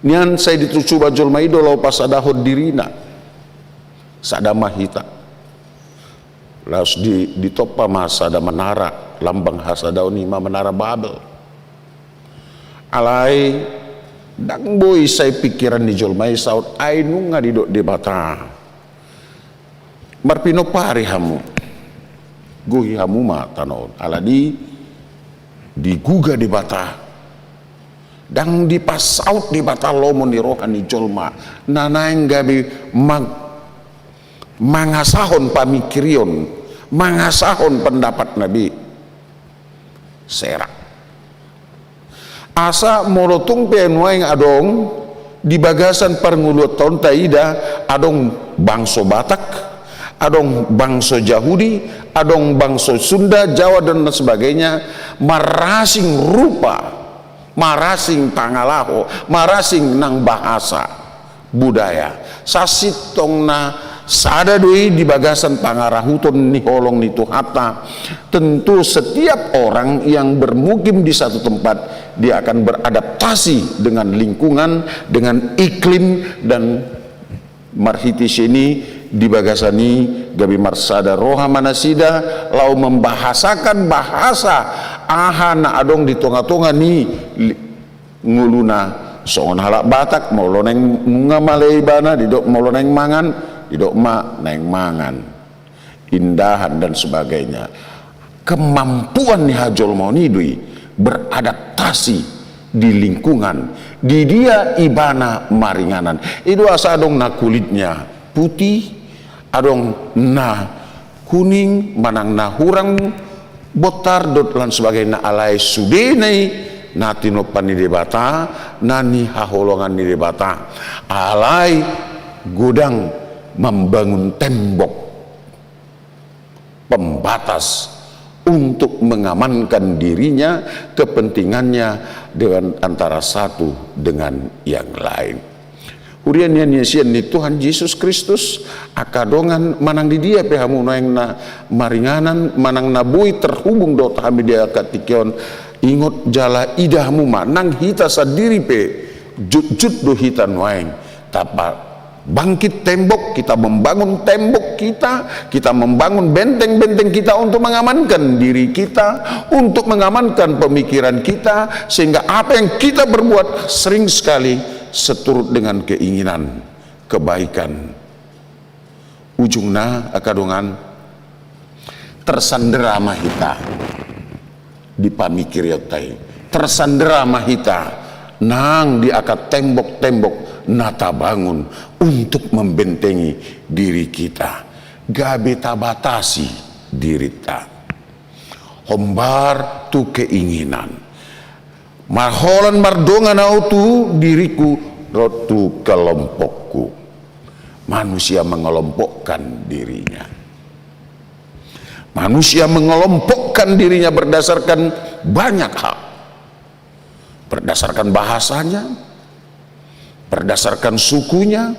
Nian sai ditusuba jolma i do laho pasadahon dirina. Sada ma hita. Laos di, ditompa ma sada menara, lambang hasadaon i ma menara Babel. Alai ndang boi sai pikiran ni jolma i saut ai nunga didok Debata. Marpinompari hamu. Gohi hamu ma tano on. Alani diguga Debata. Ndang dipasaut Debata lomo ni roha ni jolma na naeng gabe mang-, mangasahon pamingkirion, mangasahon pendapatna be. Serak. Asa molo tung pe nuaeng adong di bagasan parngoluanta on taida adong bangso Batak, Adong bangso Jahudi, adong bangso Sunda, Jawa, dan lain sebagainya, marasing rupa, marasing pangalaho, marasing nang bahasa, budaya. Sasintongna sada do i di bagasan pangarahuton ni holong ni Tuhanta. Tentu setiap orang yang bermukim di satu tempat, dia akan beradaptasi dengan lingkungan, dengan iklim, dan marhite sian i di bagasan i gabe marsada roha ma nasida laho membahasakan bahasa aha na adong di tonga-tonga ni li-, ngoluna. Songon halak Batak, molo naeng nunga male ibana, didok molo naeng mangan, didok ma naeng mangan. Indahan dan sebagainya. Kemampuan ni hajolmaon i do i beradaptasi di lingkungan di dia ibana maringanan. I do asa adong na kulitnya putih, adong na kuning, manang na hurang bontar, dohot lain sebagainya, alai sudena i na tinompa ni Debata, na nihaholongan ni Debata. Alai godang membangun tembok pembatas untuk mengamankan dirinya, kepentingannya dengan antara satu dengan yang lain. Huria na hinaholongan ni Tuhan Jesus Kristus, angka dongan, manang di dia pe hamu naeng na maringanan, manang na boi terhubung dohot hami di angka tingki on, ingot jala ida hamu ma, nang hita sandiri pe jotjot do hita nuaeng. Tapa bangkit tembok, kita membangun tembok kita, kita membangun benteng-benteng kita untuk mengamankan diri kita, untuk mengamankan pemikiran kita, sehingga apa yang kita perbuat sering sekali seturut dengan keinginan kebaikan. Ujungna, angka dongan, tersandera ma hita di pamikirionta i. Tersandera ma hita nang di angka tembok-tembok na tabangun untuk membentengi diri kita. Gabe tabatasi dirinta. Hombar tu keinginan. Marholan mardongan au tu diriku, dohot tu kelompokku. Manusia mengelompokkan dirinya. Manusia mengelompokkan dirinya berdasarkan banyak hal. Berdasarkan bahasanya, berdasarkan sukunya,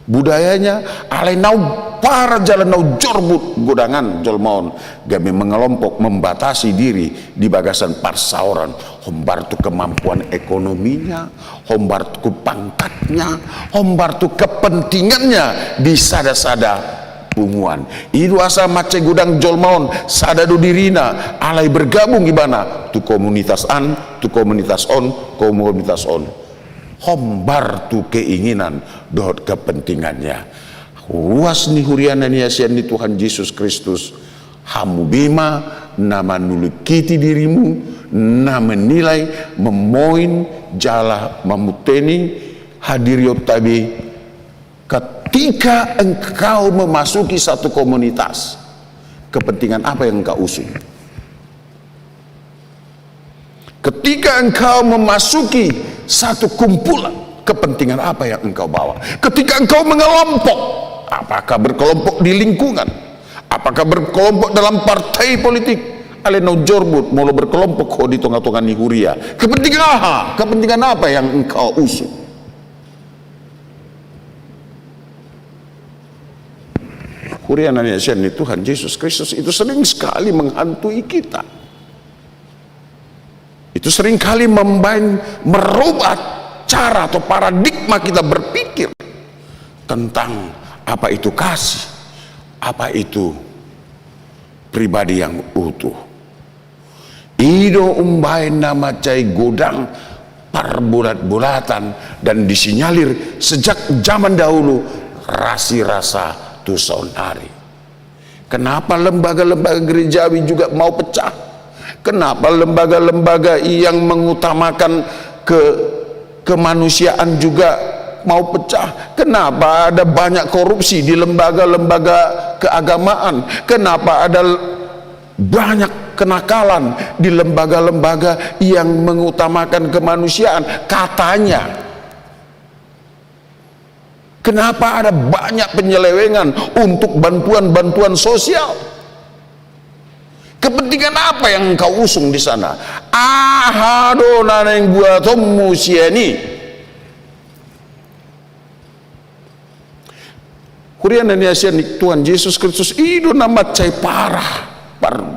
budayanya, alai na umpara jala na ujorbut godangan jolma on, gabe mengelompok, membatasi diri di bagasan parsaoran, hombar tu kemampuan ekonominya, hombar tu pangkatnya, hombar tu kepentingannya di sada-sada punguan. I do asa mansai godang jolma on, sada do dirina, alai bergabung ibana tu komunitas an, tu komunitas on, komunitas on. Hombar tu keinginan dohot kepentingannya. Ruas ni huria na hinaholongan ni Tuhan Jesus Kristus, hamu be ma na manulingkiti dirimu, na menilai, memoin, jala mamunteni hadirionta be. Ketika engkau memasuki satu komunitas, kepentingan apa yang engkau usung? Ketika engkau memasuki satu kumpulan, kepentingan apa yang engkau bawa? Ketika engkau mengelompok, apakah berkelompok di lingkungan? Apakah berkelompok dalam partai politik? Alai na ujorbut, molo berkelompok ho di tonga-tonga ni huria, kepentingan aha? Kepentingan apa yang engkau usung? Huria na hinaholongan ni Tuhan Jesus Kristus, itu sering sekali menghantui kita. Itu seringkali membaen, merubah cara atau paradigma kita berpikir tentang apa itu kasih, apa itu pribadi yang utuh. I do umbaen na mansai godang parbulat-bulatan dan disinyalir sejak zaman dahulu, rasirasa tu saonari. Kenapa lembaga-lembaga gerejawi juga mau pecah? Kenapa lembaga-lembaga yang mengutamakan ke-, kemanusiaan juga mau pecah? Kenapa ada banyak korupsi di lembaga-lembaga keagamaan? Kenapa ada l-, banyak kenakalan di lembaga-lembaga yang mengutamakan kemanusiaan? Katanya. Kenapa ada banyak penyelewengan untuk bantuan-bantuan sosial? Kepentingan apa yang engkau usung di sana? Aha do na naeng buatonmu sian i? Huria na hinaholongan ni Tuhan Jesus Kristus, i do na mansai parah par-,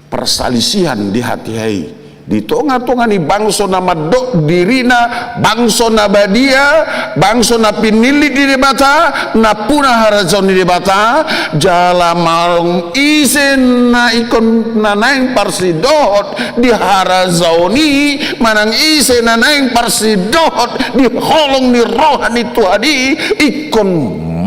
parsalisihan di hatiha i. Di tonga-tonga ni bangso na mandok dirina bangso na badia, bangso na pinillit ni Debata, nampuna harajaon ni Debata, jala manang ise na ingkon na naeng parsidohot di harajaon i, manang ise na naeng parsidohot di holong ni roha ni Tuhan i, ingkon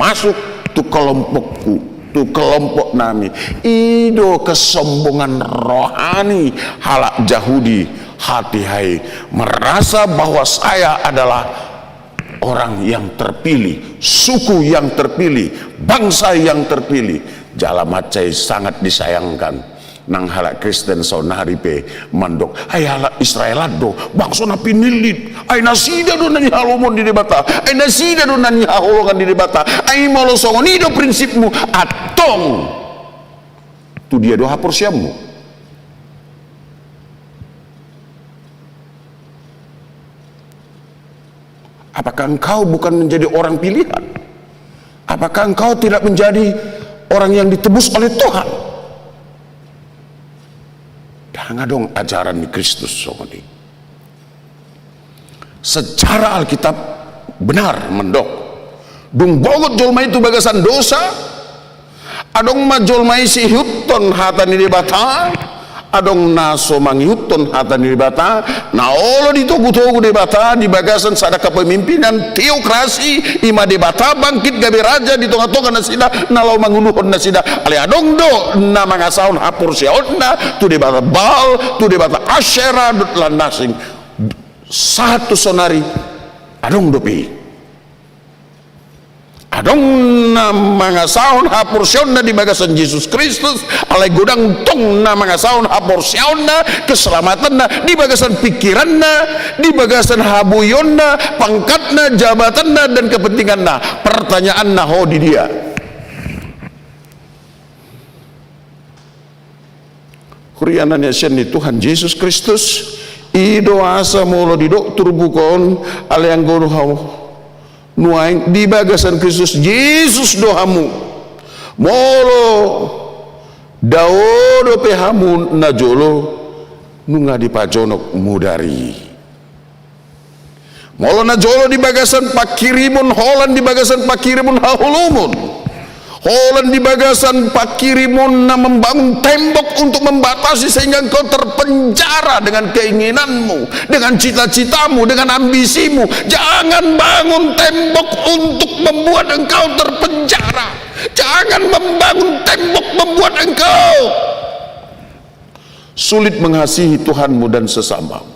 masuk tu kelompokku, tu kelompok nami. I do kesombongan rohani halak Jahudi hatiha i, merasa bahwa saya adalah orang yang terpilih, suku yang terpilih, bangsa yang terpilih. Jala mansai sangat disayangkan nang halak Kristen saonari pe mandok, ai halak Israel an do bangso na pinillit, ai nasida do na nihalomohon ni Debata, ai nasida do na nihaholongan ni Debata, ai molo songon i do prinsipmu, antong tu dia do haporseaonmu? Apakah engkau bukan menjadi orang pilihan? Apakah engkau tidak menjadi orang yang ditebus oleh Tuhan? Ndang adong ajaran ni Kristus songon i. Secara Alkitab benar mandok, dung bongot jolma i tu bagasan dosa, adong ma jolma i siihuthon hata ni Debata, adong na so mangihuthon hata ni Debata, na olo ditogutogu Debata di bagasan sada kepemimpinan teokrasi, i ma Debata bangkit gabe raja di tongatonga nasida, na laho manguluhon nasida. Alai adong do na mangasahon haporseaonna tu debata Baal, tu debata Asyera, dohot lan na asing. Sahat tu saonari adong dope i. Adong na mangasahon haporseaonna di bagasan Jesus Kristus, alai godang tong na mangasahon haporseaonna, keselamatanna di bagasan pingkiranna, di bagasan haboionna, pangkatna, jabatanna, dan kepentinganna. Pertanyaanna, ho di dia? Huria na hinaholongan ni Tuhan Jesus Kristus, i do asa molo didok turpuk on, alai anggo nuaeng di bagasan Kristus Jesus do hamu. Molo dao dope hamu najolo, nunga dipajonok mudar i. Molo najolo di bagasan pangkirimon, holan di bagasan pangkirimon haholomon, holan di bagasan pangkirimon na membangun tembok untuk membatasi sehingga engkau terpenjara dengan keinginanmu, dengan cita-citamu, dengan ambisimu. Jangan bangun tembok untuk membuat engkau terpenjara. Jangan membangun tembok membuat engkau sulit mengasihi Tuhanmu dan sesamamu.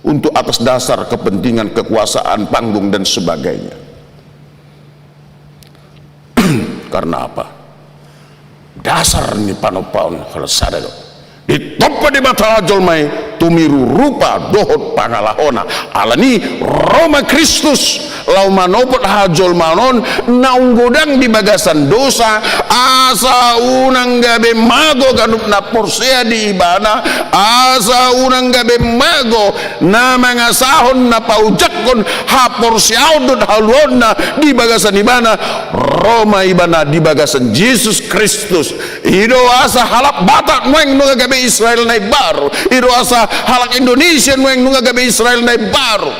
Untuk atas dasar kepentingan, kekuasaan, panggung, dan sebagainya. Karena apa? Dasar ni panompaon holan sada do. Ditompa Debata jolma i tu miru rupa dohot pangalahona. Alani i ro ma Kristus laho manopot hajolmaon on naung godang di bagasan dosa, asa unang gabe mago ganup na porsea di Ibana, asa unang gabe mago na mangasahon, na paojakhon haporseaon dohot haluaonna di bagasan Ibana. Ro ma Ibana di bagasan Jesus Kristus. I do asa halak Batak nuaeng nunga gabe Israel na imbaru. I do asa halak Indonesia nuaeng nunga gabe Israel na imbaru.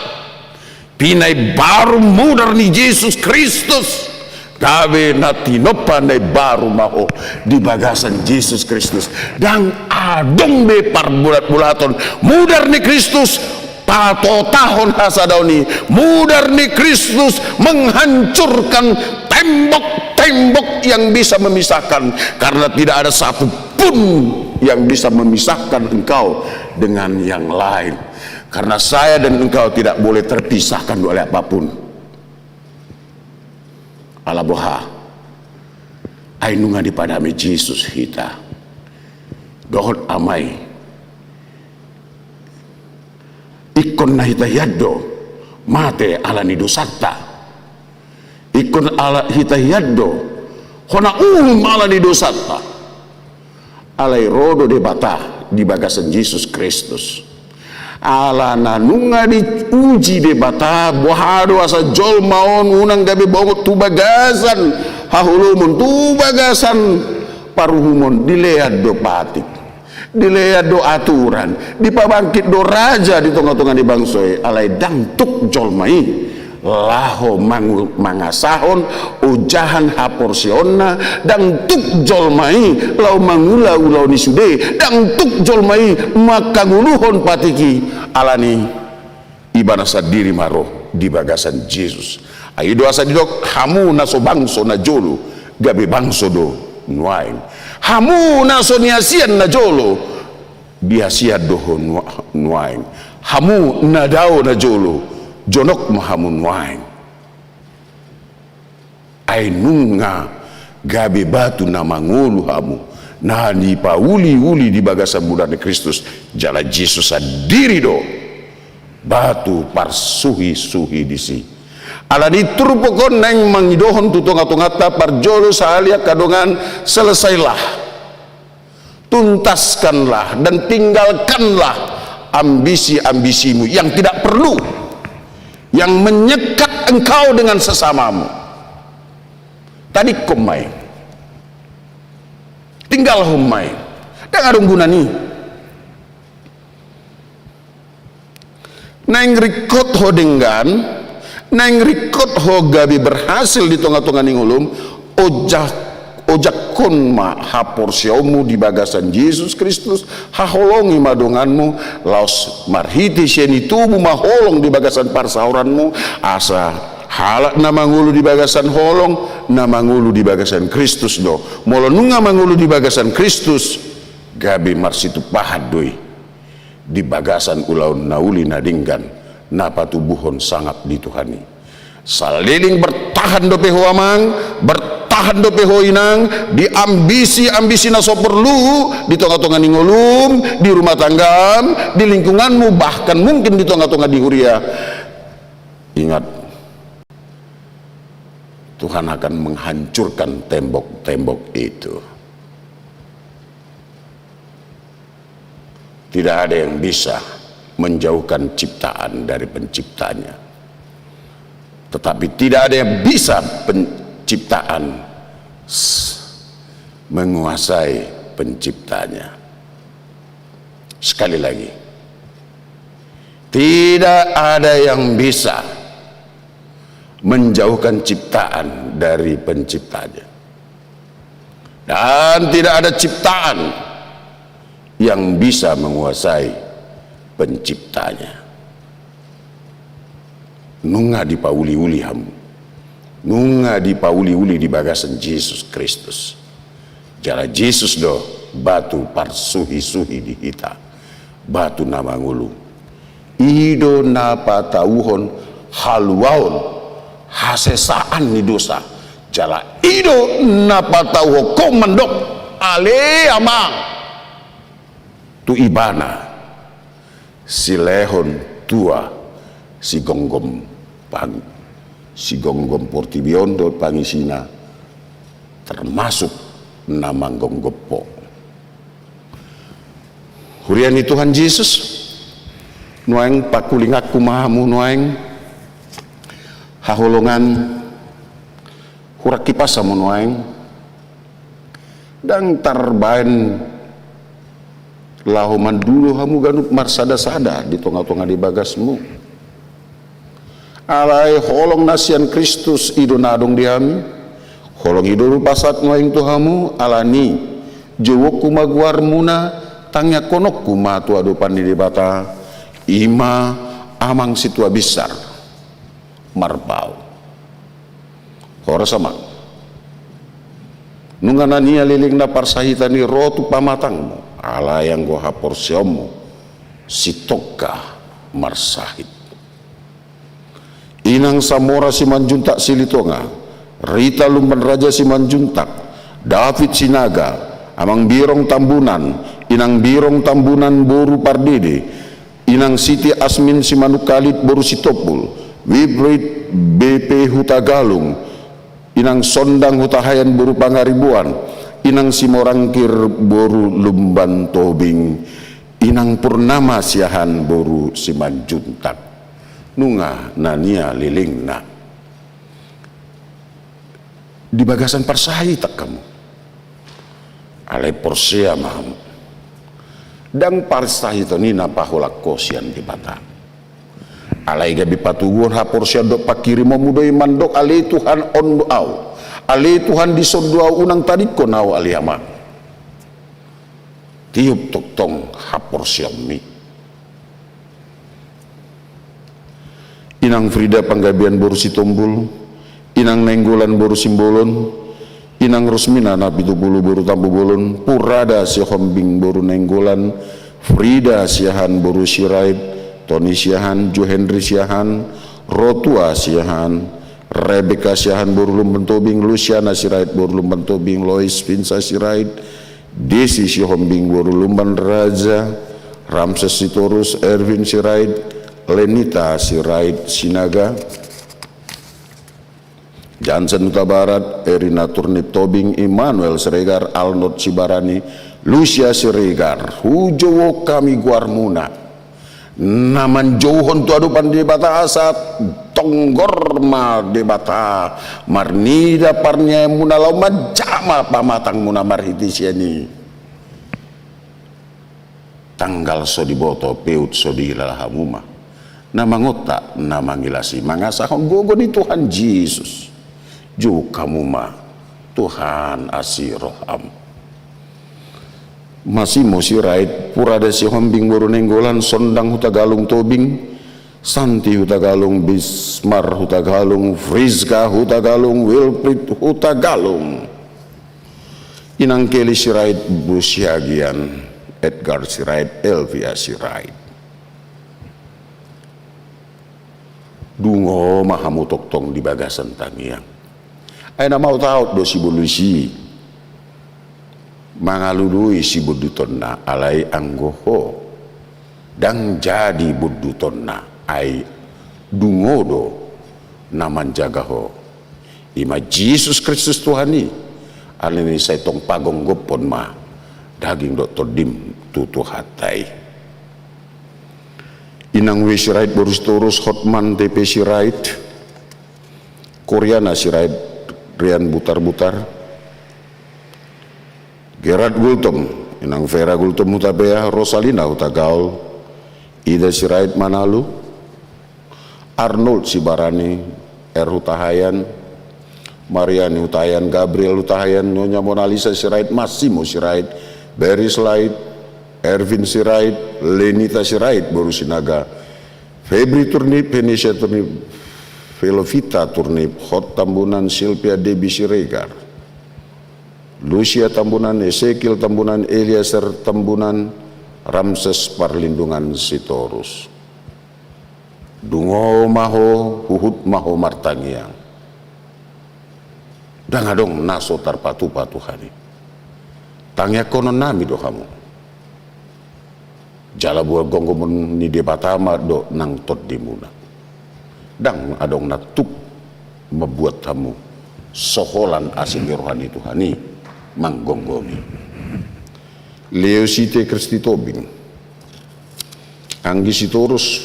Pinaimbaru mudar ni Jesus Kristus. Gabe na tinompa na imbaru ma ho di bagasan Jesus Kristus. Ndang adong be parbulatbulaton. Mudar ni Kristus patotahon hasadaon i. Mudar ni Kristus menghancurkan tembok-tembok yang bisa memisahkan. Karena tidak ada satu pun yang bisa memisahkan engkau dengan yang lain. Karena saya dan engkau tidak boleh terpisahkan oleh apapun. Ala boha? Ai nunga dipadame Jesus hita dohot Ama i. Ingkon na hita hian do Mate ala ni dosanta. Ingkon ala hita hian do hona uhum ala ni dosanta. Alai ro do Debata di bagasan Jesus Kristus. Ala na nunga diuji Debata, boha do asa jolma on unang gabe bongot tu bagasan haholomon, tu bagasan paruhumon, dilean do patik. Dilean do aturan, dipabangkit do raja di tonga-tonga ni bangso i, alai ndang tuk jolma i laho mangu-, mangasahon ojahan haporseaonna, ndang tuk jolma i laho mangula ulaon i sude, ndang tuk jolma i mangkangoluhon patik i, ala ni Ibana sandiri ma ro di bagasan Jesus. Ai i do asa didok, hamu na so bangso na jolo, gabe bangso do nuaeng. Hamu na so niasian na jolo, diasian do ho nua-, nuaeng. Hamu na dao na jolo, jonok ma hamu nuaeng. Ai nunga gabe batu na mangolu hamu, na dipauli-uli di bagasan mudar ni Kristus, jala Jesus sandiri do batu parsuhi-suhi disi. Ala ni i turpuk on naeng mangidohon tu tonga-tonganta parjolo sahali angka dongan, selesailah. Tuntaskanlah dan tinggalkanlah ambisi-ambisimu yang tidak perlu, yang menyekat engkau dengan sesamamu. Tadingkon ma i. Tinggalhon ma i. Ndang adong guna ni. Naeng ringkot ho denggan, naeng ringkot ho gabe berhasil di tonga-tonga ni ngolum, ojak, ojakhon ma haporseaonmu di bagasan Jesus Kristus, haholongi ma donganmu, laos marhite sian i tubu ma holong di bagasan parsaoranmu, asa halak na mangolu di bagasan holong, na mangolu di bagasan Kristus do. Molo nunga mangolu di bagasan Kristus, gabe marsitumpahan do i di bagasan ulaon na uli na denggan, na patubuhon sangap di Tuhan i. Saleleng bertahan dope ho amang, bertahan dope ho inang, di ambisi-ambisi na so porlu, di tonga-tonga ni ngolum, di rumah tanggam, di lingkunganmu, bahkan mungkin di tonga-tonga di huria. Ingat, Tuhan akan menghancurkan tembok-tembok itu. Tidak ada yang bisa menjauhkan ciptaan dari penciptanya. Tetapi tidak ada yang bisa penciptaan s-, menguasai penciptanya. Sekali lagi, tidak ada yang bisa menjauhkan ciptaan dari penciptanya. Dan tidak ada ciptaan yang bisa menguasai penciptanya. Nunga dipauli-uli hamu. Nunga dipauli-uli di bagasan Jesus Kristus. Jala Jesus do batu parsuhi-suhi di hita. Batu na mangolu. I do na patauhon haluaon, hasesaan ni dosa. Jala i do na patauhon ho mandok, ale amang, tu ibana silehon tua sigomgom pang-, sigomgom portibi on dohot pangisina, termasuk na manggomgom ho. Huria ni Tuhan Jesus, nuaeng pangkulinganku ma hamu nuaeng, haholongan, hurang hipas hamu nuaeng, ndang tarbaen laho mandulo hamu ganup marsada-sada di tonga-tonga ni bagasmu. Alai holong na sian Kristus i do na adong di hami, holong i do hupasahat nuaeng tu hamu, ala ni i, jouonku ma goarmuna, tangiangkononku ma tu adopan ni Debata, i ma Amang Sintua Binsar Marbau. Horas amang. Nunga na nian leleng na parsahitan i ro tu pamatangmu, alai anggo haporseaonmu sitongka marsahit. Inang Samora Simanjuntak Silitonga, Rita Lumban Raja Simanjuntak, David Sinaga, Amang Birong Tambunan, Inang Birong Tambunan boru Pardede, Inang Siti Asmin Simanungkalit boru Sitompul, Wiprit B P Hutagalung, Inang Sondang Hutahaean boru Pangaribuan, Inang Simorangkir boru Lumban Tobing, Inang Purnama Siahaan boru Simanjuntak. Nunga na nia lelengna. Di bagasan parsahiton hamu. Alai porsea ma hamu. Ndang parsahiton i na paholang ho sian Debata. Alai gabe patoguhon haporseaon dohot panghirimonmu do i mandok ale Tuhan on do au. Ale Tuhan dison do au, unang tadingkon au ale Ama. Tiop tongtong haporseaonmi. Inang Frida Panggabean boru Sitombul, Inang Nainggolan boru Simbolon, Inang Rusmina Napitupulu boru Tampubolon, Purada Sihombing boru Nainggolan, Frida Siahaan boru Sirait, Tony Siahaan, Ju Henry Siahaan, Rotua Siahaan, Rebeka Siahaan boru Lumban Tobing, Lusiana Sirait boru Lumban Tobing, Lois Vinsa Sirait, Desi Sihombing boru Lumban Raja, Ramses Sitorus, Erwin Sirait, Lenita Sirait Sinaga, Jansen Hutabarat, Erina Turnip Tobing, Immanuel Siregar, Arnold Sibarani, Lucia Siregar. Hujou hami goarmuna. Na manjouhon tu adopan Debata asa tonggor ma Debata marnida parniaenmuna laho manjama pamatangmuna marhite sian i. Tanggal so diboto, peut so dihilala, hamu ma na mangontak, na mangilasi, mangasahon gogo ni Tuhan Jesus. Jou hamu ma, Tuhan asi roham. Masimo Sirait, Purada Sihombing boru Nainggolan, Sondang Hutagalung Tobing, Santi Hutagalung, Bismar Hutagalung, Friska Hutagalung, Wilfried Hutagalung, Inang Keli Sirait, Bru Siagian, Edgar Sirait, Elvia Sirait. Dungo ma hamu tongtong di bagasan tangiang. Ai na maotaot do sibondut i mangalului sibondutonna, alai anggo ho ndang jadi bondutonna, ai dungo do na manjaga ho. I ma Jesus Kristus Tuhan i. Alani i sai tong pagomgophon ma daging dohot tondim tu Tuhanta i. Inang W Sirait boru Sitorus, Hotman T P Sirait, Koryana Sirait, Rian Butarbutar, Gerard Gultom, Inang Vera Gultom Hutapea, Rosalina Hutagaol, Ida Sirait Manalu, Arnold Sibarani, R Hutahaean, Mariani Hutahaean, Gabriel Hutahaean, Nyonya Mona Lisa Sirait, Massimo Sirait, Beris Lait, Ervin Sirait, Lenita Sirait boru Sinaga, Febri Turnip, Venesia Turnip, Velovita Turnip, Hot Tambunan, Silvia Debi Siregar, Lucia Tambunan, Ezekiel Tambunan, Eliezer Tambunan, Ramses Parlindungan Sitorus. Dungo ma ho, huhut ma ho martangiang. Ndang adong na so tarpatupa Tuhan i. Tangiangkononnami do hamu. Jala buat gomgomon ni Debata ma do nang tondimuna. Ndang adong na tuk mambuat hamu so holan asi ni roha ni Tuhan i manggomgomi. Leosite Kristi Tobing, Anggi Sitorus,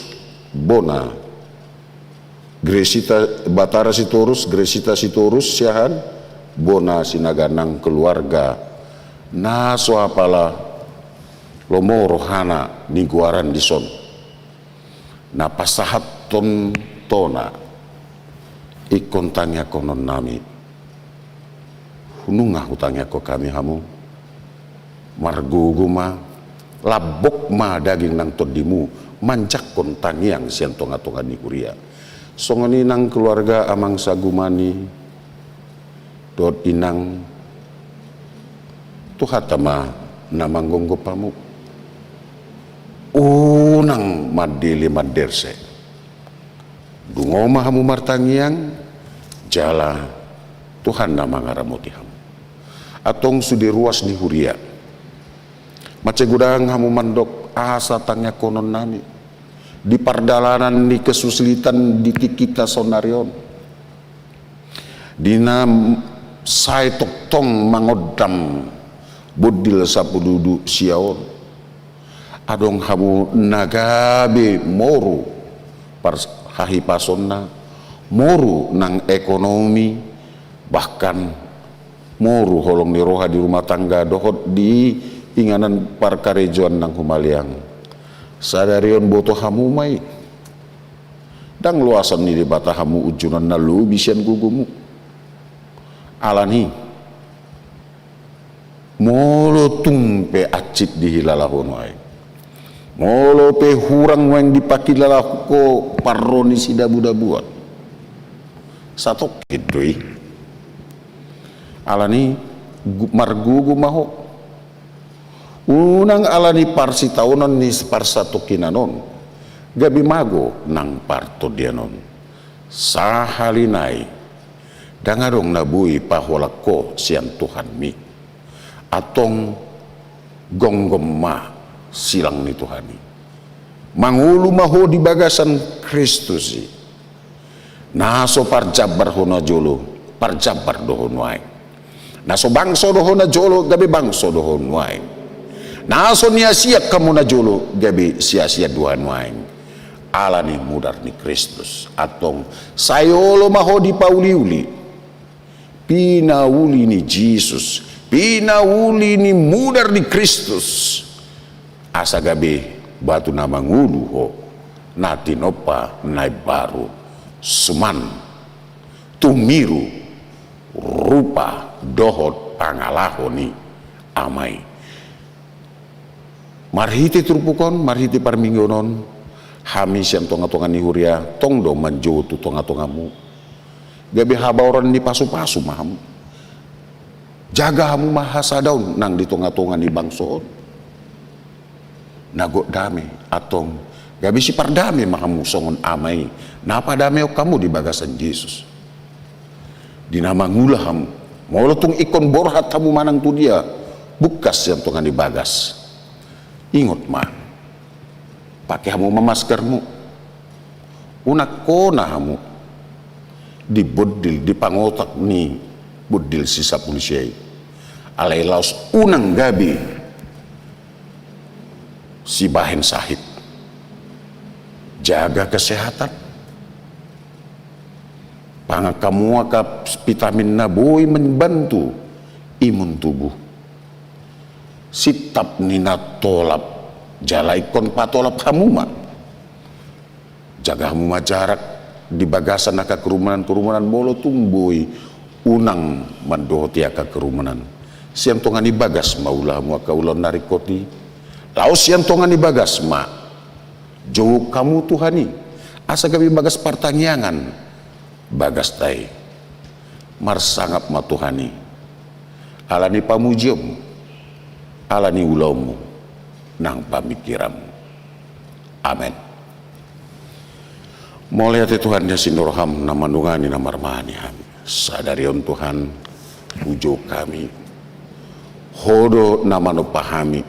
bona Gresita, Batara Sitorus, Gresita Sitorus Siahaan, bona Sinaga nang keluarga na so apala lomo rohana nigoaran dison, na pasahathon tona, ingkon tangiangkononnami. Nunga hutangiangkon hami hamu. Margogo ma, lambok ma daging nang tondimu manjangkon tangiang sian tongatonga ni huria. Songon i nang keluarga amang sagumani dohot inang, Tuhanta ma na manggomgom hamu. Unang mandele manderse. Dungo ma hamu martangiang, jala Tuhan na mangaramoti hamu. Antong sude ruas ni huria, mansai godang hamu mandok asa tangiangkononnami. di pardalanan ni kesulitan di tingkina saonari on, di na sai tongtong mangondam bondil sapududusia on. Adong hamu na gabe moru par-, hahipasonna, moru nang ekonomi, bahkan moru holong ni roha di rumah tangga dohot di inganan parkarejoan nang humaliang. Sadari on boto hamu ma i. Ndang loasan ni Debata hamu unjunan na lobi sian gogomu. Alani, molo tung pe hansit dihilala ho nuaeng, molo pe hurang nuaeng dipangkilala ho parro ni sidabudabuan, satongkin do i. Alani, gu-, margogo ma ho. Unang alani parsitaonon ni parsatongkinan on gabe mago nang partondian on. Sahali nai, ndang adong na boi paholang ho sian Tuhanmi. Antong, gomgom ma silang ni Tuhan i. Mangolu ma ho di bagasan Kristus i. Na so parjambar ho najolo, parjambar do ho nuaeng. Na so bangso do ho najolo, gabe bangso do ho nuaeng. Na so niasian hamu najolo, gabe siasian do ho nuaeng. Alani mudar ni Kristus. Antong, sai olo ma ho dipauliuli. Pinauli ni Jesus, pinauli ni mudar ni Kristus. Asa gabe batu na mangolu ho, na tinompa na imbaru, suman, tumiru, rupa, dohot pangalaho ni Ama i. Marhite turpuk on, marhite parmingguon on, hami sian tongatonga ni huria, tong do manjou tu tongatongamu. Gabe habaoran ni pasupasu ma hamu. Jaga hamu ma hasadaon nang di tongatonga ni bangso on. Na gok dame, antong, gabe sipardame ma hamu songon Ama i, na padamehon hamu di bagasan Jesus. Di na mangula hamu, molo tung ingkon borhat hamu manang tu dia, bungkas sian tonga ni bagas. Ingot ma, pake hamu ma maskermu. Unang hona hamu di bondil, di pangotak ni bondil si sapuluh sia i. Alai laos unang gabe sibahen sahit. Jaga kesehatan. Pangan hamu angka vitamin na boi membantu imun tubuh. Sintap ni na tolap, jala ingkon patolap hamu ma. Jaga hamu ma jarak di bagasan angka kerumunan-kerumunan, molo tung boi, unang mandohoti angka kerumunan. Sian tonga ni bagas ma ula hamu angka ulaon na ringkot i. Laos sian tonga ni bagas ma jouhon hamu Tuhan i, asa gabe bagas partangiangan bagasta i. Marsangap ma Tuhan i, ala ni pamujionmu, ala ni ulaonmu nang pamingkiranmu. Amen. Mauliate Tuhan di asi ni roham na mandongani, na marmahani hami. Sadari on Tuhan, hujou hami, Ho do na manompa hami.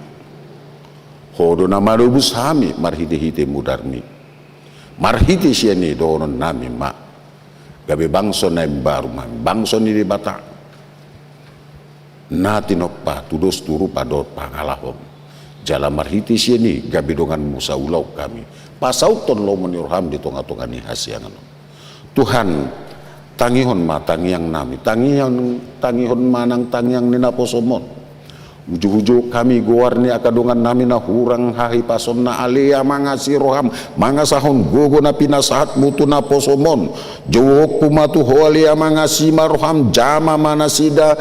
Ho do na manobus hami marhitehite mudarmi. Marhite sian i dohononnami ma, gabe bangso na imbaru ma hami, bangso ni Debata, na tinompa tu dos, tu rupa dohot pangalaho. Jala marhite sian i gabe donganmu saulaon hami, pasauthon lomo ni roham di tongatonga ni hasiangan on. Tuhan, tangihon ma tangiangnami, tangiang, tangihon ma nang tangiang ni naposom on. Hujouhujou hami goar ni angka dongannami na hurang hahipasonna, ale Amang asi roham, mangasahon gogo na pinasahatmu tu naposom on. Jouhonku ma tu Ho, ale Amang, asi ma roham, jama ma nasida,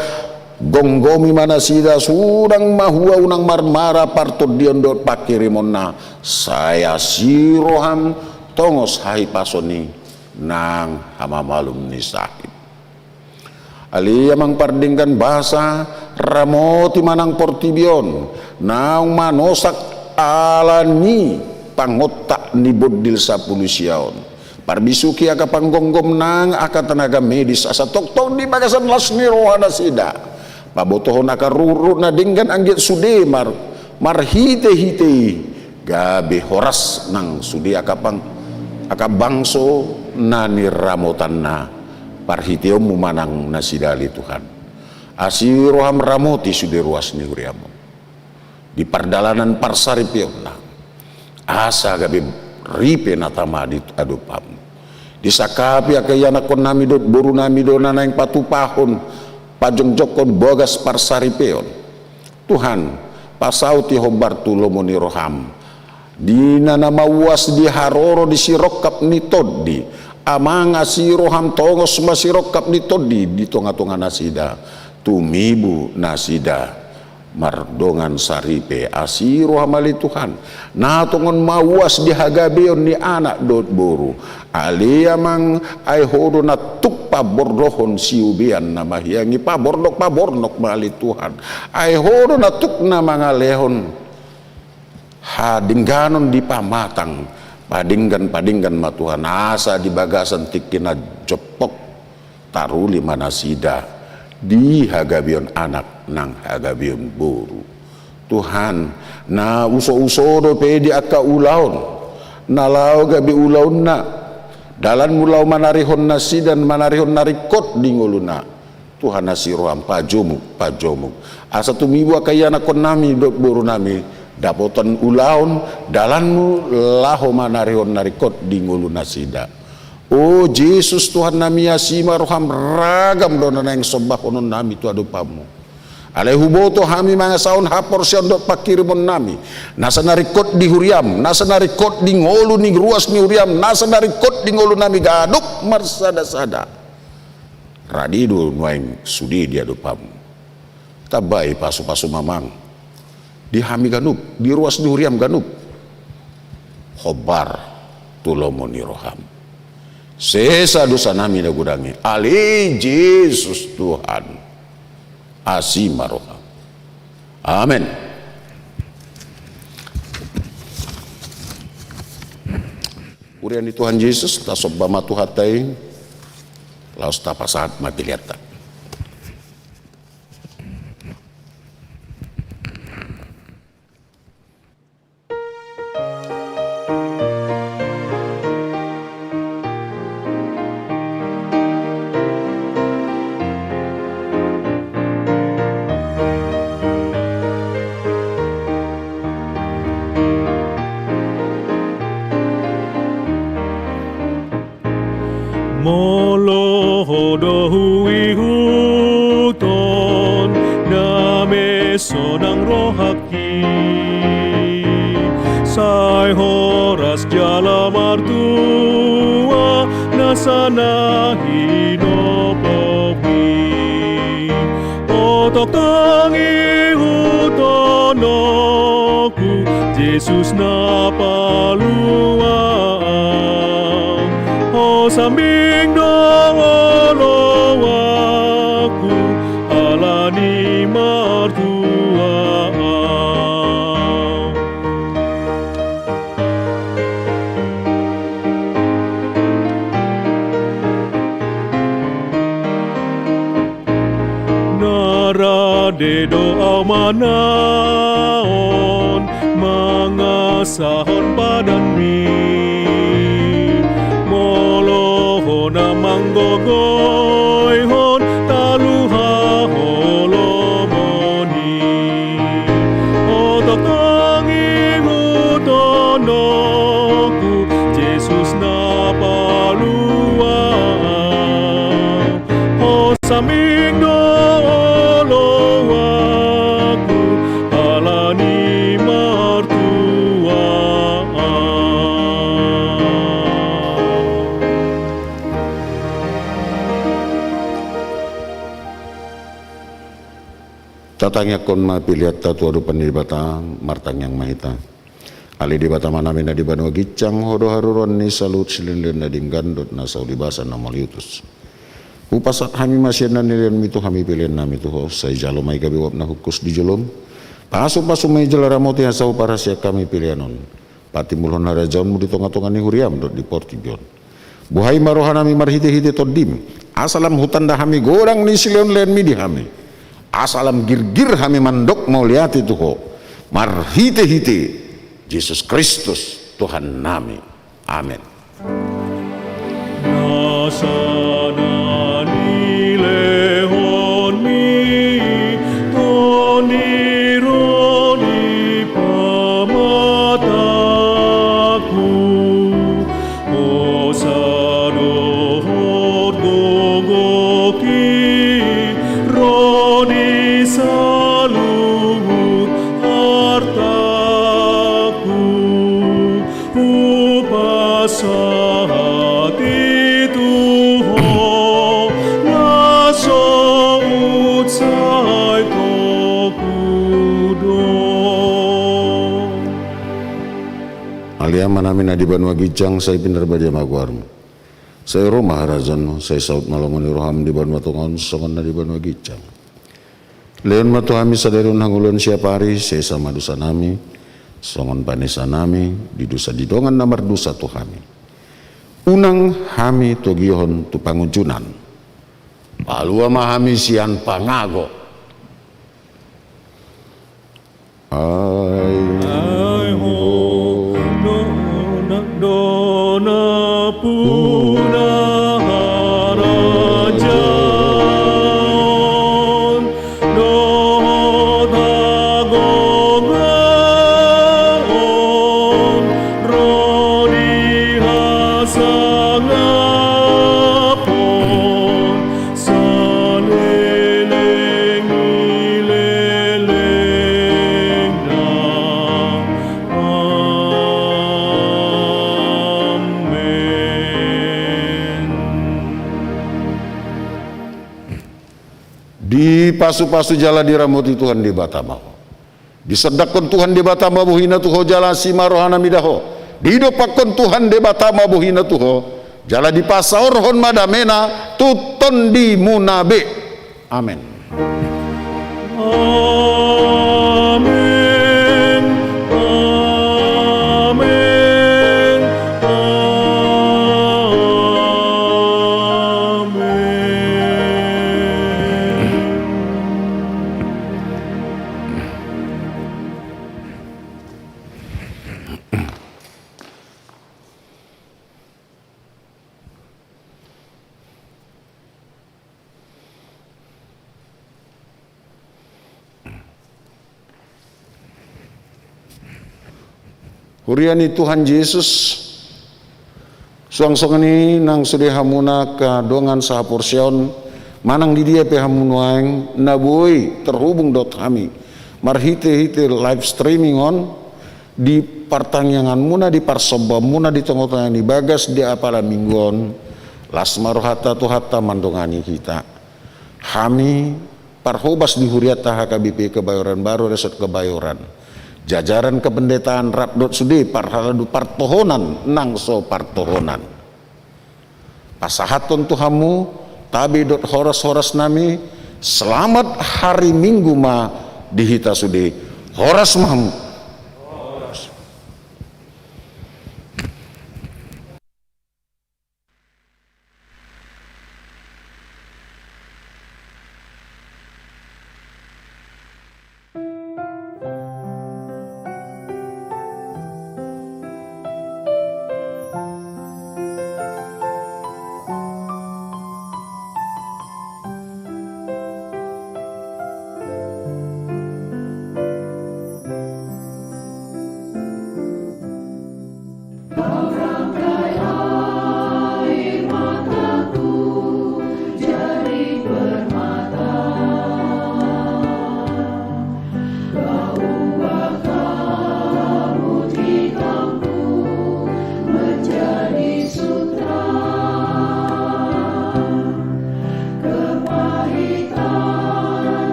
gomgomi ma nasida, surang mahua, unang marmara partondion dohot pangkirimonna. Sai asi roham, tongos hahipason i nang hamamalum ni sahit. Ale Amang pardenggan basa, ramoti ma nang portibi on, naung manosak ala ni pangontak ni bondil sapuluh sia on. Parbisuhi angka panggomgom nang angka tenaga medis, asa tongtong di bagasan las ni roha nasida pabotohon angka ruhut na denggan anggiat sude mar-, marhitehite i gabe horas nang sude angka bang-, angka bangso na niramotanna, parhiteonmu ma nang nasida ale Tuhan. Asi roham ramoti sude ruas ni huriam on di pardalanan parsaripeonna, asa gabe ripe na tama di adopanmu. Disangkapi angka ianakkonnami dohot borunami do na naeng patupahon, pajongjongkon bagas parsaripeon. Tuhan, pasauti hombar tu lomo ni roham, di na, na mauas di haroro di sirongkap ni tondi. Amang, asi roham, tongos ma sirongkap ni tondi di tongatonga nasida. Tumibu nasida mardongan saripe, asi roham ale Tuhan, na tongon mauas di hagabeon ni anak dohot boru. Ale Amang, ai Ho do na tuk pabordohon siubean na mahiang i, pabordok, pabordok ma ale Tuhan. Ai Ho do na tuk na mangalehon hadengganon di pamatang, padenggan, padenggan ma Tuhan, asa di bagasan tingki na jompok taruli ma nasida di hagabeon anak nang hagabeon boru. Tuhan, na usouso dope di angka ulaon, na laho gabe ulaonna, dalanmu laho manarihon nasida, manarihon na ringkot di ngoluna. Tuhan, asi roham, pajomuk, pajomuk, asa tumibu angka ianakkonnami dohot borunami dapotan ulaon, dalanmu laho manarihon na ringkot di ngolu nasida. O Jesus Tuhannami, asi ma roham, ragam do na naeng sombahononnami tu adopanmu. Alai huboto hami mangasahon haporseaon dohot panghirimonnami, nasa na ringkot di huriam, nasa na ringkot di ngolu ni ruas ni huriam, nasa na ringkot di ngolunami ganup marsadasada. Rade do nuaeng sude di adopanmu. Tambai pasupasum Amang di hami ganup, di ruas ni huriam ganup, hombar tu lomo ni roham. Sesa dosanami na godang i, ale Jesus Tuhan, asi ma roham. Amen. Huria ni Tuhan Jesus, tasomba ma Tuhanta i, laos tapasahat ma peleanta. Molo Ho do huihuthon, dame sonang rohangki. Sai horas jala martua nasa na hinopotmi. O tongtong ihuthononku, Jesus na palua au. Ho sambing do oloanku, ala ni martua au. Na rade do au manaon, mangasahon padanmi. Molo Ho na manggogoihon talu haholomon i. O tongtong ihuthononku, Jesus na palua au. Ho sambing do oloanku, ala ni martua au. Tatangiangkon ma peleanta tu adopan ni Debata, martangiang ma hita. Ale Debata Amanami na di banua ginjang, Ho do haroroan ni saluhut silehonlehon na denggan dohot na saulibasa na mauliutus. Hupasahat hami ma sian na nilehonmi tu hami peleannami tu Ho, sai jalo ma i gabe uap na hungkus di jolom. Pasupasu ma i jala ramoti asa huparhaseang hami pelean on patimbulhon harajaonmu di tongatonga ni huriam dohot di portibi on. Buhai ma rohanami marhitehite Tondim, asa lam hutanda hami godang ni silehonlehonmi di hami, asa lam girgir hami mandok mauliate tu Ho marhitehite Jesus Kristus Tuhannami. Amen. Nasa na nilehonmi, Tondi, ro di pamatangku. Hosa dohot gogo i, ro di saluhut artangku. Hupasahat i tu Ho, na so unsai toku do. Ale Amanami na di banua ginjang, sai pinarbadia ma goarmu. Sai ro ma harajaonmu, sai saut ma lomo ni roham di banua tonga on songon na di banua ginjang. Lehon ma tu hami sadari on hangoluan siapari, sesa ma dosanami, songon panesanami di dosa di dongan na mardosa tu hami. Unang hami togihon tu pangunjunan. Palua ma hami sian pangago. Ai ho, do na, do na puna harajaon, dohot hagogoon, ro di hasangapon, saleleng ni lelengna. Amen. Dipasupasu jala diramoti Tuhan Debata ma ho. Disondangkon Tuhan Debata ma bohina tu ho jala asi ma rohana mida ho. Didompakkon Tuhan Debata ma bohina tu ho, jala dipasaorhon ma damena tu tondimuna be. Amen. Amen. Amen. Amen. Huria ni Tuhan Jesus, suang songon i nang sude hamuna angka dongan sahaporseaon, manang di dia pe hamu nuaeng na boi terhubung dohot hami marhitehite live streaming on, di partangianganmuna, di parsombaonmuna di tongatonga ni bagas di apala minggu on, las ma rohanta Tuhanta mandongani hita. Hami parhobas di hurianta H K B P Kebayoran Baru, Resort Kebayoran, jajaran kependetaan rap dohot sude parhalado partohonan nang so partohonan. Pasahathon tu hamu tabe dohot horashorasnami, selamat hari Minggu ma di hita sude. Horas ma hamu.